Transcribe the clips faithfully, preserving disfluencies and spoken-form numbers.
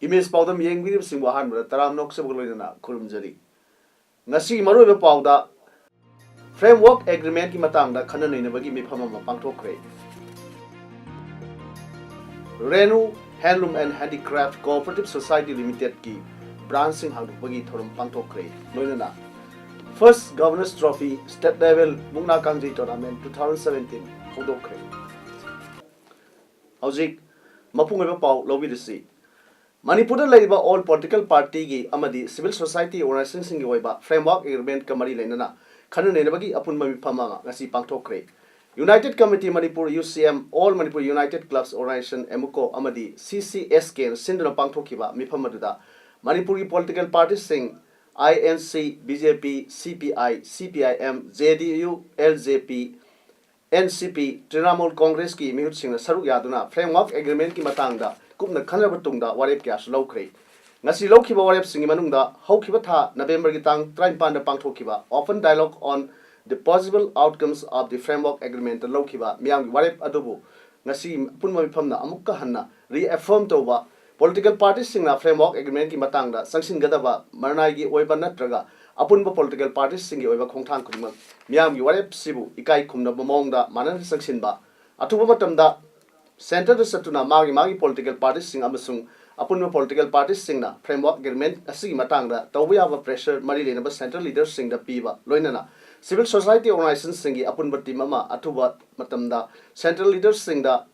Image ꯄꯥꯎꯗꯝ ꯌꯦꯡꯕꯤꯔꯤꯕꯁꯤꯡꯕꯨ ꯑꯍꯥꯟꯕꯗ ꯇꯔꯥꯝꯅ ꯑꯣꯛꯆꯕꯒ ꯂꯣꯏꯅꯅ ꯈꯨꯔꯨꯝꯖꯔꯤ꯫ ꯉꯁꯤꯒꯤ ꯃꯔꯨꯑꯣꯏꯕ ꯄꯥꯎꯗ, ꯐ꯭ꯔꯦꯝꯋꯥꯔꯛ ꯑꯦꯒ꯭ꯔꯤꯃꯦꯟꯠꯀꯤ ꯃꯇꯥꯡꯗ ꯈꯟꯅ ꯅꯩꯅꯕꯒꯤ ꯃꯤꯐꯝ ꯑꯃ ꯄꯥꯡꯊꯣꯛꯈ꯭ꯔꯦ꯫ Renu Handloom and Handicraft Cooperative Society Limited ꯀꯤ ꯕ꯭ꯔꯥꯟꯁꯁꯤꯡ ꯍꯥꯡꯗꯣꯛꯄꯒꯤ ꯊꯧꯔꯝ ꯄꯥꯡꯊꯣꯛꯈ꯭ꯔꯦ꯫ ꯂꯣꯏꯅꯅ First Governor's Trophy State Level ꯃꯨꯛꯅꯥ ꯀꯥꯡꯖꯩ Tournament two thousand seventeen ꯍꯧꯗꯣꯛꯈ꯭ꯔꯦ꯫ ꯍꯧꯖꯤꯛ ꯃꯄꯨꯡ ꯑꯣꯏꯕ ꯄꯥꯎ ꯂꯧꯕꯤꯔꯁꯤ꯫ ꯃꯅꯤꯄꯨꯔꯗ ꯂꯩꯔꯤꯕ all political party ꯒꯤ ꯑꯃꯗꯤ civil society organization ꯁꯤꯡꯒꯤ ꯑꯣꯏꯕ framework agreement ꯀ ꯃꯔꯤ ꯂꯩꯅꯅ ꯈꯟꯅ ꯅꯩꯅꯕꯒꯤ ꯑꯄꯨꯟꯕ ꯃꯤꯐꯝ ꯑꯃ ꯉꯁꯤ ꯄꯥꯡꯊꯣꯛꯈ꯭ꯔꯦ꯫ United Committee Manipur, U C M, All Manipur United Clubs Organization, MUCO, ꯑꯃꯗꯤ C C S K ꯅ ꯁꯤꯟꯗꯨꯅ ꯄꯥꯡꯊꯣꯛꯈꯤꯕ ꯃꯤꯐꯝ ꯑꯗꯨꯗ ꯃꯅꯤꯄꯨꯔꯒꯤ political party ꯁꯤꯡ I N C, B J P, C P I, C P I M, J D U, L J P, N C P, Trinamool Congress ꯀꯤ ꯃꯤꯍꯨꯠꯁꯤꯡꯅ ꯁꯔꯨꯛ ꯌꯥꯗꯨꯅ framework agreement ꯀꯤ ꯃꯇꯥꯡꯗ ꯀꯨꯞꯅ ꯈꯟꯅꯔꯕ ꯇꯨꯡꯗ ꯋꯥꯔꯦꯞ ꯀꯌꯥꯁꯨ ꯂꯧꯈ꯭ꯔꯦ꯫ ꯉꯁꯤ ꯂꯧꯈꯤꯕ ꯋꯥꯔꯦꯞꯁꯤꯡꯒꯤ ꯃꯅꯨꯡꯗ ꯍꯧꯈꯤꯕ ꯊꯥ ꯅꯕꯦꯝꯕꯔꯒꯤ ꯇꯥꯡ ꯇꯔꯥꯅꯤꯄꯥꯟꯗ ꯄꯥꯡꯊꯣꯛꯈꯤꯕ Open Dialogue on the Possible Outcomes of the Framework Agreement ꯇ ꯂꯧꯈꯤꯕ ꯃꯤꯌꯥꯝꯒꯤ ꯋꯥꯔꯦꯞ ꯑꯗꯨꯕꯨ ꯉꯁꯤ ꯑꯄꯨꯟꯕ ꯃꯤꯐꯝꯅ ꯑꯃꯨꯛꯀ ꯍꯟꯅ reaffirm ꯇꯧꯕ, political party ꯁꯤꯡꯅ framework agreement ꯀꯤ ꯃꯇꯥꯡꯗ ꯆꯪꯁꯤꯟꯒꯗꯕ ꯃꯔꯅꯥꯏꯒꯤ ꯑꯣꯏꯕ ꯅꯠꯇ꯭ꯔꯒ ꯑꯄꯨꯟꯕ political party ꯁꯤꯡꯒꯤ ꯑꯣꯏꯕ ꯈꯣꯡꯊꯥꯡ ꯈꯨꯗꯤꯡꯃꯛ ꯃꯤꯌꯥꯝꯒꯤ ꯋꯥꯔꯦꯞꯁꯤꯕꯨ ꯏꯀꯥꯏ ꯈꯨꯝꯅꯕ ꯃꯑꯣꯡꯗ ꯃꯥꯟꯅꯅ ꯆꯪꯁꯤꯟꯕ, ꯑꯊꯨꯕ ꯃꯇꯝꯗ centre ꯗ ꯆꯠꯇꯨꯅ ꯃꯥꯒꯤ ꯃꯥꯒꯤ political party ꯁꯤꯡ ꯑꯃꯁꯨꯡ ꯑꯄꯨꯟꯕ political party ꯁꯤꯡꯅ framework agreement ꯑꯁꯤꯒꯤ ꯃꯇꯥꯡꯗ ꯇꯧꯕ ꯌꯥꯕ pressure ꯃꯔꯤ ꯂꯩꯅꯕ central leader ꯁꯤꯡꯗ ꯄꯤꯕ, ꯂꯣꯏꯅꯅ civil society organization ꯁꯤꯡꯒꯤ ꯑꯄꯨꯟꯕ team ꯑꯃ ꯑꯊꯨꯕ ꯃꯇꯝꯗ central leader ꯁꯤꯡꯗ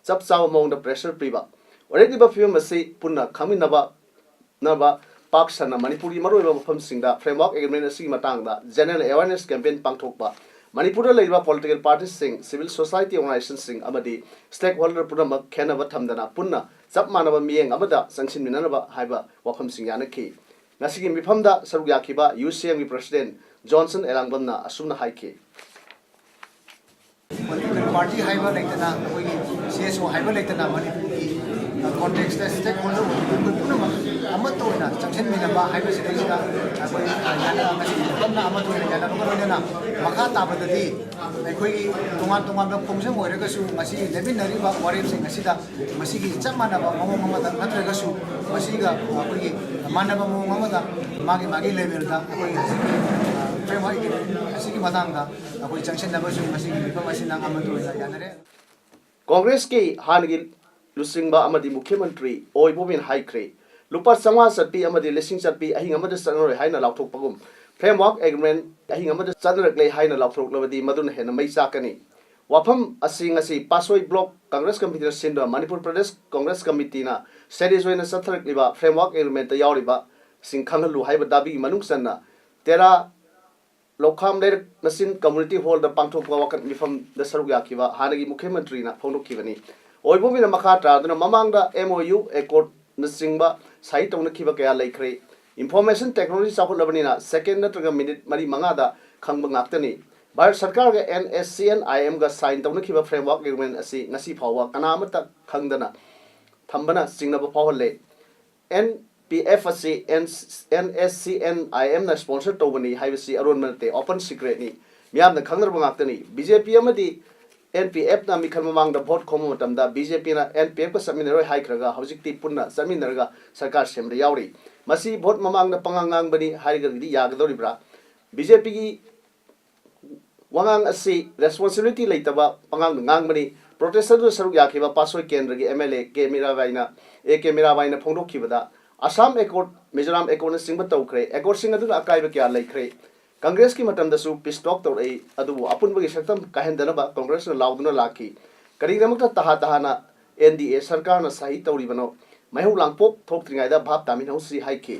ꯆꯞ ꯆꯥꯕ ꯃꯑꯣꯡꯗ pressure ꯄꯤꯕ꯫ ꯑꯣꯏꯔꯛꯂꯤꯕ ꯐꯤꯕꯝ ꯑꯁꯤ ꯄꯨꯟꯅ ꯈꯪꯃꯤꯟꯅꯕ ꯅꯕ ꯄꯥꯛ ꯁꯟꯅ ꯃꯅꯤꯄꯨꯔꯒꯤ ꯃꯔꯨꯑꯣꯏꯕ ꯃꯐꯝꯁꯤꯡꯗ framework agreement ꯑꯁꯤꯒꯤ ꯃꯇꯥꯡꯗ general awareness campaign ꯄꯥꯡꯊꯣꯛꯄ, ꯃꯅꯤꯄꯨꯔꯗ ꯂꯩꯔꯤꯕ political party ꯁꯤꯡ, civil society organization ꯁꯤꯡ ꯑꯃꯗꯤ stakeholder ꯄꯨꯝꯅꯃꯛ ꯈꯦꯟꯅꯕ ꯊꯝꯗꯅ ꯄꯨꯟꯅ ꯆꯞ ꯃꯥꯟꯅꯕ ꯃꯤꯠꯌꯦꯡ ꯑꯃꯗ ꯆꯪꯁꯤꯟꯃꯤꯟꯅꯅꯕ ꯍꯥꯏꯕ ꯋꯥꯐꯝꯁꯤꯡ ꯌꯥꯅꯈꯤ꯫ ꯉꯁꯤꯒꯤ ꯃꯤꯐꯝꯗ ꯁꯔꯨꯛ ꯌꯥꯈꯤꯕ ꯌꯨ ꯁꯤ ꯑꯦꯝꯒꯤ ꯄ꯭ꯔꯁꯤꯗꯦꯟ ꯖꯣꯟꯁꯟ ꯑꯦꯂꯥꯡꯕꯝꯅ ꯑꯁꯨꯝꯅ ꯍꯥꯏꯈꯤ꯫ ꯄꯣꯂꯤꯇꯤꯀꯦꯜ ꯄꯥꯔꯇꯤ ꯍꯥꯏꯕ ꯂꯩꯇꯅ, ꯑꯩꯈꯣꯏꯒꯤ ꯁꯤ ꯑꯦꯁ ꯑꯣ ꯍꯥꯏꯕ ꯂꯩꯇꯅ, ꯃꯅꯤꯄꯨꯔꯒꯤ ꯀꯣꯟꯇꯦꯛꯁꯇ ꯁ꯭ꯇꯦꯛ ꯍꯣꯜꯗꯔ ꯑꯣꯏꯕ ꯑꯩꯈꯣꯏ ꯄꯨꯝꯅꯃꯛ ꯑꯃꯠꯇ ꯑꯣꯏꯅ ꯆꯪꯁꯤꯟꯃꯤꯟꯅꯕ ꯍꯥꯏꯕꯁꯤꯗꯩꯁꯤꯗ ꯑꯩꯈꯣꯏ ꯌꯥꯅ-, ꯉꯁꯤ ꯃꯤꯐꯝꯅ ꯑꯃꯠꯇ ꯑꯣꯏꯅ ꯌꯥꯅꯕꯒ ꯂꯣꯏꯅꯅ ꯃꯈꯥ ꯇꯥꯕꯗꯗꯤ ꯑꯩꯈꯣꯏꯒꯤ ꯇꯣꯉꯥꯟ ꯇꯣꯉꯥꯟꯕ ꯈꯣꯡꯖꯪ ꯑꯣꯏꯔꯒꯁꯨ ꯉꯁꯤ ꯂꯦꯞꯃꯤꯟꯅꯔꯤꯕ ꯋꯥꯔꯦꯞꯁꯤꯡ ꯑꯁꯤꯗ ꯃꯁꯤꯒꯤ ꯆꯞ ꯃꯥꯟꯅꯕ ꯃꯑꯣꯡ ꯑꯃꯗ ꯅꯠꯇ꯭ꯔꯒꯁꯨ ꯃꯁꯤꯒ ꯑꯩꯈꯣꯏꯒꯤ ꯃꯥꯟꯅꯕ ꯃꯑꯣꯡ ꯑꯃꯗ ꯃꯥꯒꯤ ꯃꯥꯒꯤ ꯂꯦꯚꯦꯜꯗ ꯑꯩꯈꯣꯏ ꯍꯧꯖꯤꯛꯀꯤ ꯐ꯭ꯔꯦꯝꯋꯥꯔꯛ ꯑꯁꯤꯒꯤ ꯃꯇꯥꯡꯗ ꯑꯩꯈꯣꯏ ꯆꯪꯁꯤꯟꯅꯕꯁꯨ ꯉꯁꯤꯒꯤ ꯃꯤꯐꯝ ꯑꯁꯤꯅ ꯑꯃꯠꯇ ꯑꯣꯏꯅ ꯌꯥꯅꯔꯦ꯫ ꯀꯣꯡꯒ꯭ꯔꯦꯁꯀꯤ ꯍꯥꯟꯅꯒꯤ ꯂꯨꯆꯤꯡꯕ ꯑꯃꯗꯤ ꯃꯨꯈ꯭ꯌ ꯃꯟꯇ꯭ꯔꯤ ꯑꯣꯏꯕꯣꯕꯤꯅ ꯍꯥꯏꯈ꯭ꯔꯦ, ꯂꯨꯄꯥ ꯆꯥꯝꯃꯉꯥ ꯆꯠꯄꯤ ꯑꯃꯗꯤ ꯂꯤꯁꯤꯡ ꯆꯠꯄꯤ ꯑꯍꯤꯡ ꯑꯃꯗ ꯆꯠꯅꯔꯣꯏ ꯍꯥꯏꯅ ꯂꯥꯎꯊꯣꯛꯄꯒꯨꯝ, ꯐ꯭ꯔꯦꯝꯋꯥꯔꯛ ꯑꯦꯒ꯭ꯔꯤꯃꯦꯟ ꯑꯍꯤꯡ ꯑꯃꯗ ꯆꯠꯅꯔꯛꯂꯦ ꯍꯥꯏꯅ ꯂꯥꯎꯊꯣꯔꯛꯂꯕꯗꯤ ꯃꯗꯨꯅ ꯍꯦꯟꯅ ꯃꯩ ꯆꯥꯛꯀꯅꯤ꯫ ꯋꯥꯐꯝ ꯑꯁꯤ ꯉꯁꯤ ꯄꯥꯠꯁꯣꯏ ꯕ꯭ꯂꯣꯛ ꯀꯪꯒ꯭ꯔꯦꯁ ꯀꯃꯤꯇꯤꯅ ꯁꯤꯟꯕ ꯃꯅꯤꯄꯨꯔ ꯄ꯭ꯔꯗꯦꯁ ꯀꯪꯒ꯭ꯔꯦꯁ ꯀꯃꯤꯇꯤꯅ ꯁꯦꯔꯤꯌꯁ ꯑꯣꯏꯅ ꯆꯠꯊꯔꯛꯂꯤꯕ ꯐ꯭ꯔꯦꯝꯋꯥꯔꯛ ꯑꯦꯒ꯭ꯔꯤꯃꯦꯟꯇ ꯌꯥꯎꯔꯤꯕꯁꯤꯡ ꯈꯪꯍꯜꯂꯨ ꯍꯥꯏꯕ ꯗꯥꯕꯤꯒꯤ ꯃꯅꯨꯡ ꯆꯟꯅ ꯇꯦꯔꯥ ꯂꯧꯈꯥꯝ ꯂꯩꯔꯛ ꯃꯆꯤꯟ ꯀꯝꯃꯨꯅꯤꯇꯤ ꯍꯣꯜꯗ ꯄꯥꯡꯊꯣꯛꯄ ꯋꯥꯀꯠ ꯃꯤꯐꯝꯗ ꯁꯔꯨꯛ ꯌꯥꯈꯤꯕ ꯍꯥꯟꯅꯒꯤ ꯃꯨꯈ꯭ꯌ ꯃꯟꯇ꯭ꯔꯤꯅ ꯐꯣꯡꯗꯣꯛꯈꯤꯕꯅꯤ꯫ ꯑꯣꯏꯕꯣꯝꯕꯤꯅ ꯃꯈꯥ ꯇꯥꯗꯨꯅ ꯃꯃꯥꯡꯗ ꯑꯦꯝ ꯑꯣ ꯌꯨ ꯑꯦꯀꯣꯔꯗꯅꯆꯤꯡꯕ ꯁꯥꯏꯟ ꯇꯧꯅꯈꯤꯕ ꯀꯌꯥ ꯂꯩꯈ꯭ꯔꯦ꯫ ꯏꯟꯐꯣꯔꯃꯦꯁꯟ ꯇꯦꯛꯅꯣꯂꯣꯖꯤ ꯆꯥꯎꯈꯠꯂꯕꯅꯤꯅ ꯁꯦꯀꯦꯟ ꯅꯠꯇ꯭ꯔꯒ ꯃꯤꯅꯤꯠ ꯃꯔꯤ ꯃꯉꯥꯗ ꯈꯪꯕ ꯉꯥꯛꯇꯅꯤ꯫ Bharat ꯁꯔꯀꯥꯔꯒ N S C N I ꯑꯦꯝꯒ ꯁꯥꯏꯟ ꯇꯧꯅꯈꯤꯕ ꯐ꯭ꯔꯦꯝꯋꯥꯔꯛ ꯑꯦꯒ꯭ꯔꯤꯃꯦꯟ ꯑꯁꯤ ꯉꯁꯤ ꯐꯥꯎꯕ ꯀꯅꯥ ꯑꯃꯠꯇ ꯈꯪꯗꯅ ꯊꯝꯕꯅ ꯆꯤꯡꯅꯕ ꯐꯥꯎꯍꯜꯂꯦ꯫ ꯑꯦꯟ ꯄꯤ ꯑꯦꯐ ꯑꯁꯤ N N S C N ꯑꯥꯏ ꯑꯦꯝꯅ ꯁ꯭ꯄꯣꯟꯁꯔ ꯇꯧꯕꯅꯤ ꯍꯥꯏꯕꯁꯤ ꯑꯔꯣꯟꯕ ꯅꯠꯇꯦ, ꯑꯣꯄꯟ ꯁꯤꯀ꯭ꯔꯦꯠꯅꯤ, ꯃꯤꯌꯥꯝꯅ ꯈꯪꯅꯔꯕ ꯉꯥꯛꯇꯅꯤ꯫ ꯕꯤ ꯖꯦ ꯄꯤ ꯑꯃꯗꯤ ꯑꯦꯟ ꯄꯤ ꯑꯦꯐꯅ ꯃꯤꯈꯜ ꯃꯃꯥꯡꯗ ꯚꯣꯠ ꯈꯣꯝꯕ ꯃꯇꯝꯗ ꯕꯤ ꯖꯦ ꯄꯤꯅ ꯑꯦꯟ ꯄꯤ ꯑꯦꯐꯀ ꯆꯠꯃꯤꯟꯅꯔꯣꯏ ꯍꯥꯏꯈ꯭ꯔꯒ ꯍꯧꯖꯤꯛꯇꯤ ꯄꯨꯟꯅ ꯆꯠꯃꯤꯟꯅꯔꯒ ꯁꯔꯀꯥꯔ ꯁꯦꯝꯕꯗ ꯌꯥꯎꯔꯤ꯫ ꯃꯁꯤ ꯚꯣꯠ ꯃꯃꯥꯡꯗ ꯄꯉꯥꯡ ꯉꯥꯡꯕꯅꯤ ꯍꯥꯏꯔꯒꯗꯤ ꯌꯥꯒꯗꯧꯔꯤꯕ꯭ꯔꯥ? ꯕꯤ ꯖꯦ ꯄꯤꯒꯤ ꯋꯥꯉꯥꯡ ꯑꯁꯤ ꯔꯦꯁꯄꯣꯟꯁꯤꯕꯤꯂꯤꯇꯤ ꯂꯩꯇꯕ ꯄꯉꯥꯡꯗ ꯉꯥꯡꯕꯅꯤ꯫ ꯄ꯭ꯔꯣꯇꯦꯁ ꯑꯗꯨꯗ ꯁꯔꯨꯛ ꯌꯥꯈꯤꯕ ꯄꯥꯠꯁꯣꯏ ꯀꯦꯟꯗ꯭ꯔꯒꯤ ꯑꯦꯝ ꯑꯦꯜ ꯑꯦ ꯀꯦ ꯃꯤꯔꯥꯕꯥꯏꯅ, ꯑꯦ ꯀꯦ ꯃꯤꯔꯥꯕꯥꯏꯅ ꯐꯣꯡꯗꯣꯛꯈꯤꯕꯗ ꯑꯁꯥꯝ ꯑꯦꯀꯣꯔꯗ, ꯃꯤꯖꯣꯔꯥꯝ ꯑꯦꯀꯣꯔꯗꯅꯆꯤꯡꯕ ꯇꯧꯈ꯭ꯔꯦ꯫ ꯑꯦꯀꯣꯔꯗꯁꯤꯡ ꯑꯗꯨꯅ ꯑꯀꯥꯏꯕ ꯀꯌꯥ ꯂꯩꯈ꯭ꯔꯦ꯫ ꯀꯪꯒ꯭ꯔꯦꯁꯀꯤ ꯃꯇꯝꯗꯁꯨ ꯄꯤꯁ ꯇꯣꯛ ꯇꯧꯔꯛꯏ, ꯑꯗꯨꯕꯨ ꯑꯄꯨꯟꯕꯒꯤ ꯁꯛꯇꯝ ꯀꯥꯏꯍꯟꯗꯅꯕ ꯀꯪꯒ꯭ꯔꯦꯁꯅ ꯂꯥꯎꯗꯨꯅ ꯂꯥꯛꯈꯤ꯫ ꯀꯔꯤꯒꯤꯗꯃꯛꯇ ꯇꯍꯥ ꯇꯍꯥꯅ ꯑꯦꯟ ꯗꯤ ꯑꯦ ꯁꯔꯀꯥꯔꯅ ꯁꯍꯤ ꯇꯧꯔꯤꯕꯅꯣ? ꯃꯩꯍꯧ ꯂꯥꯡꯄꯣꯛ ꯊꯣꯛꯇ꯭ꯔꯤꯉꯩꯗ ꯚꯥꯞ ꯇꯥꯃꯤꯟꯅꯍꯧꯁꯤ ꯍꯥꯏꯈꯤ꯫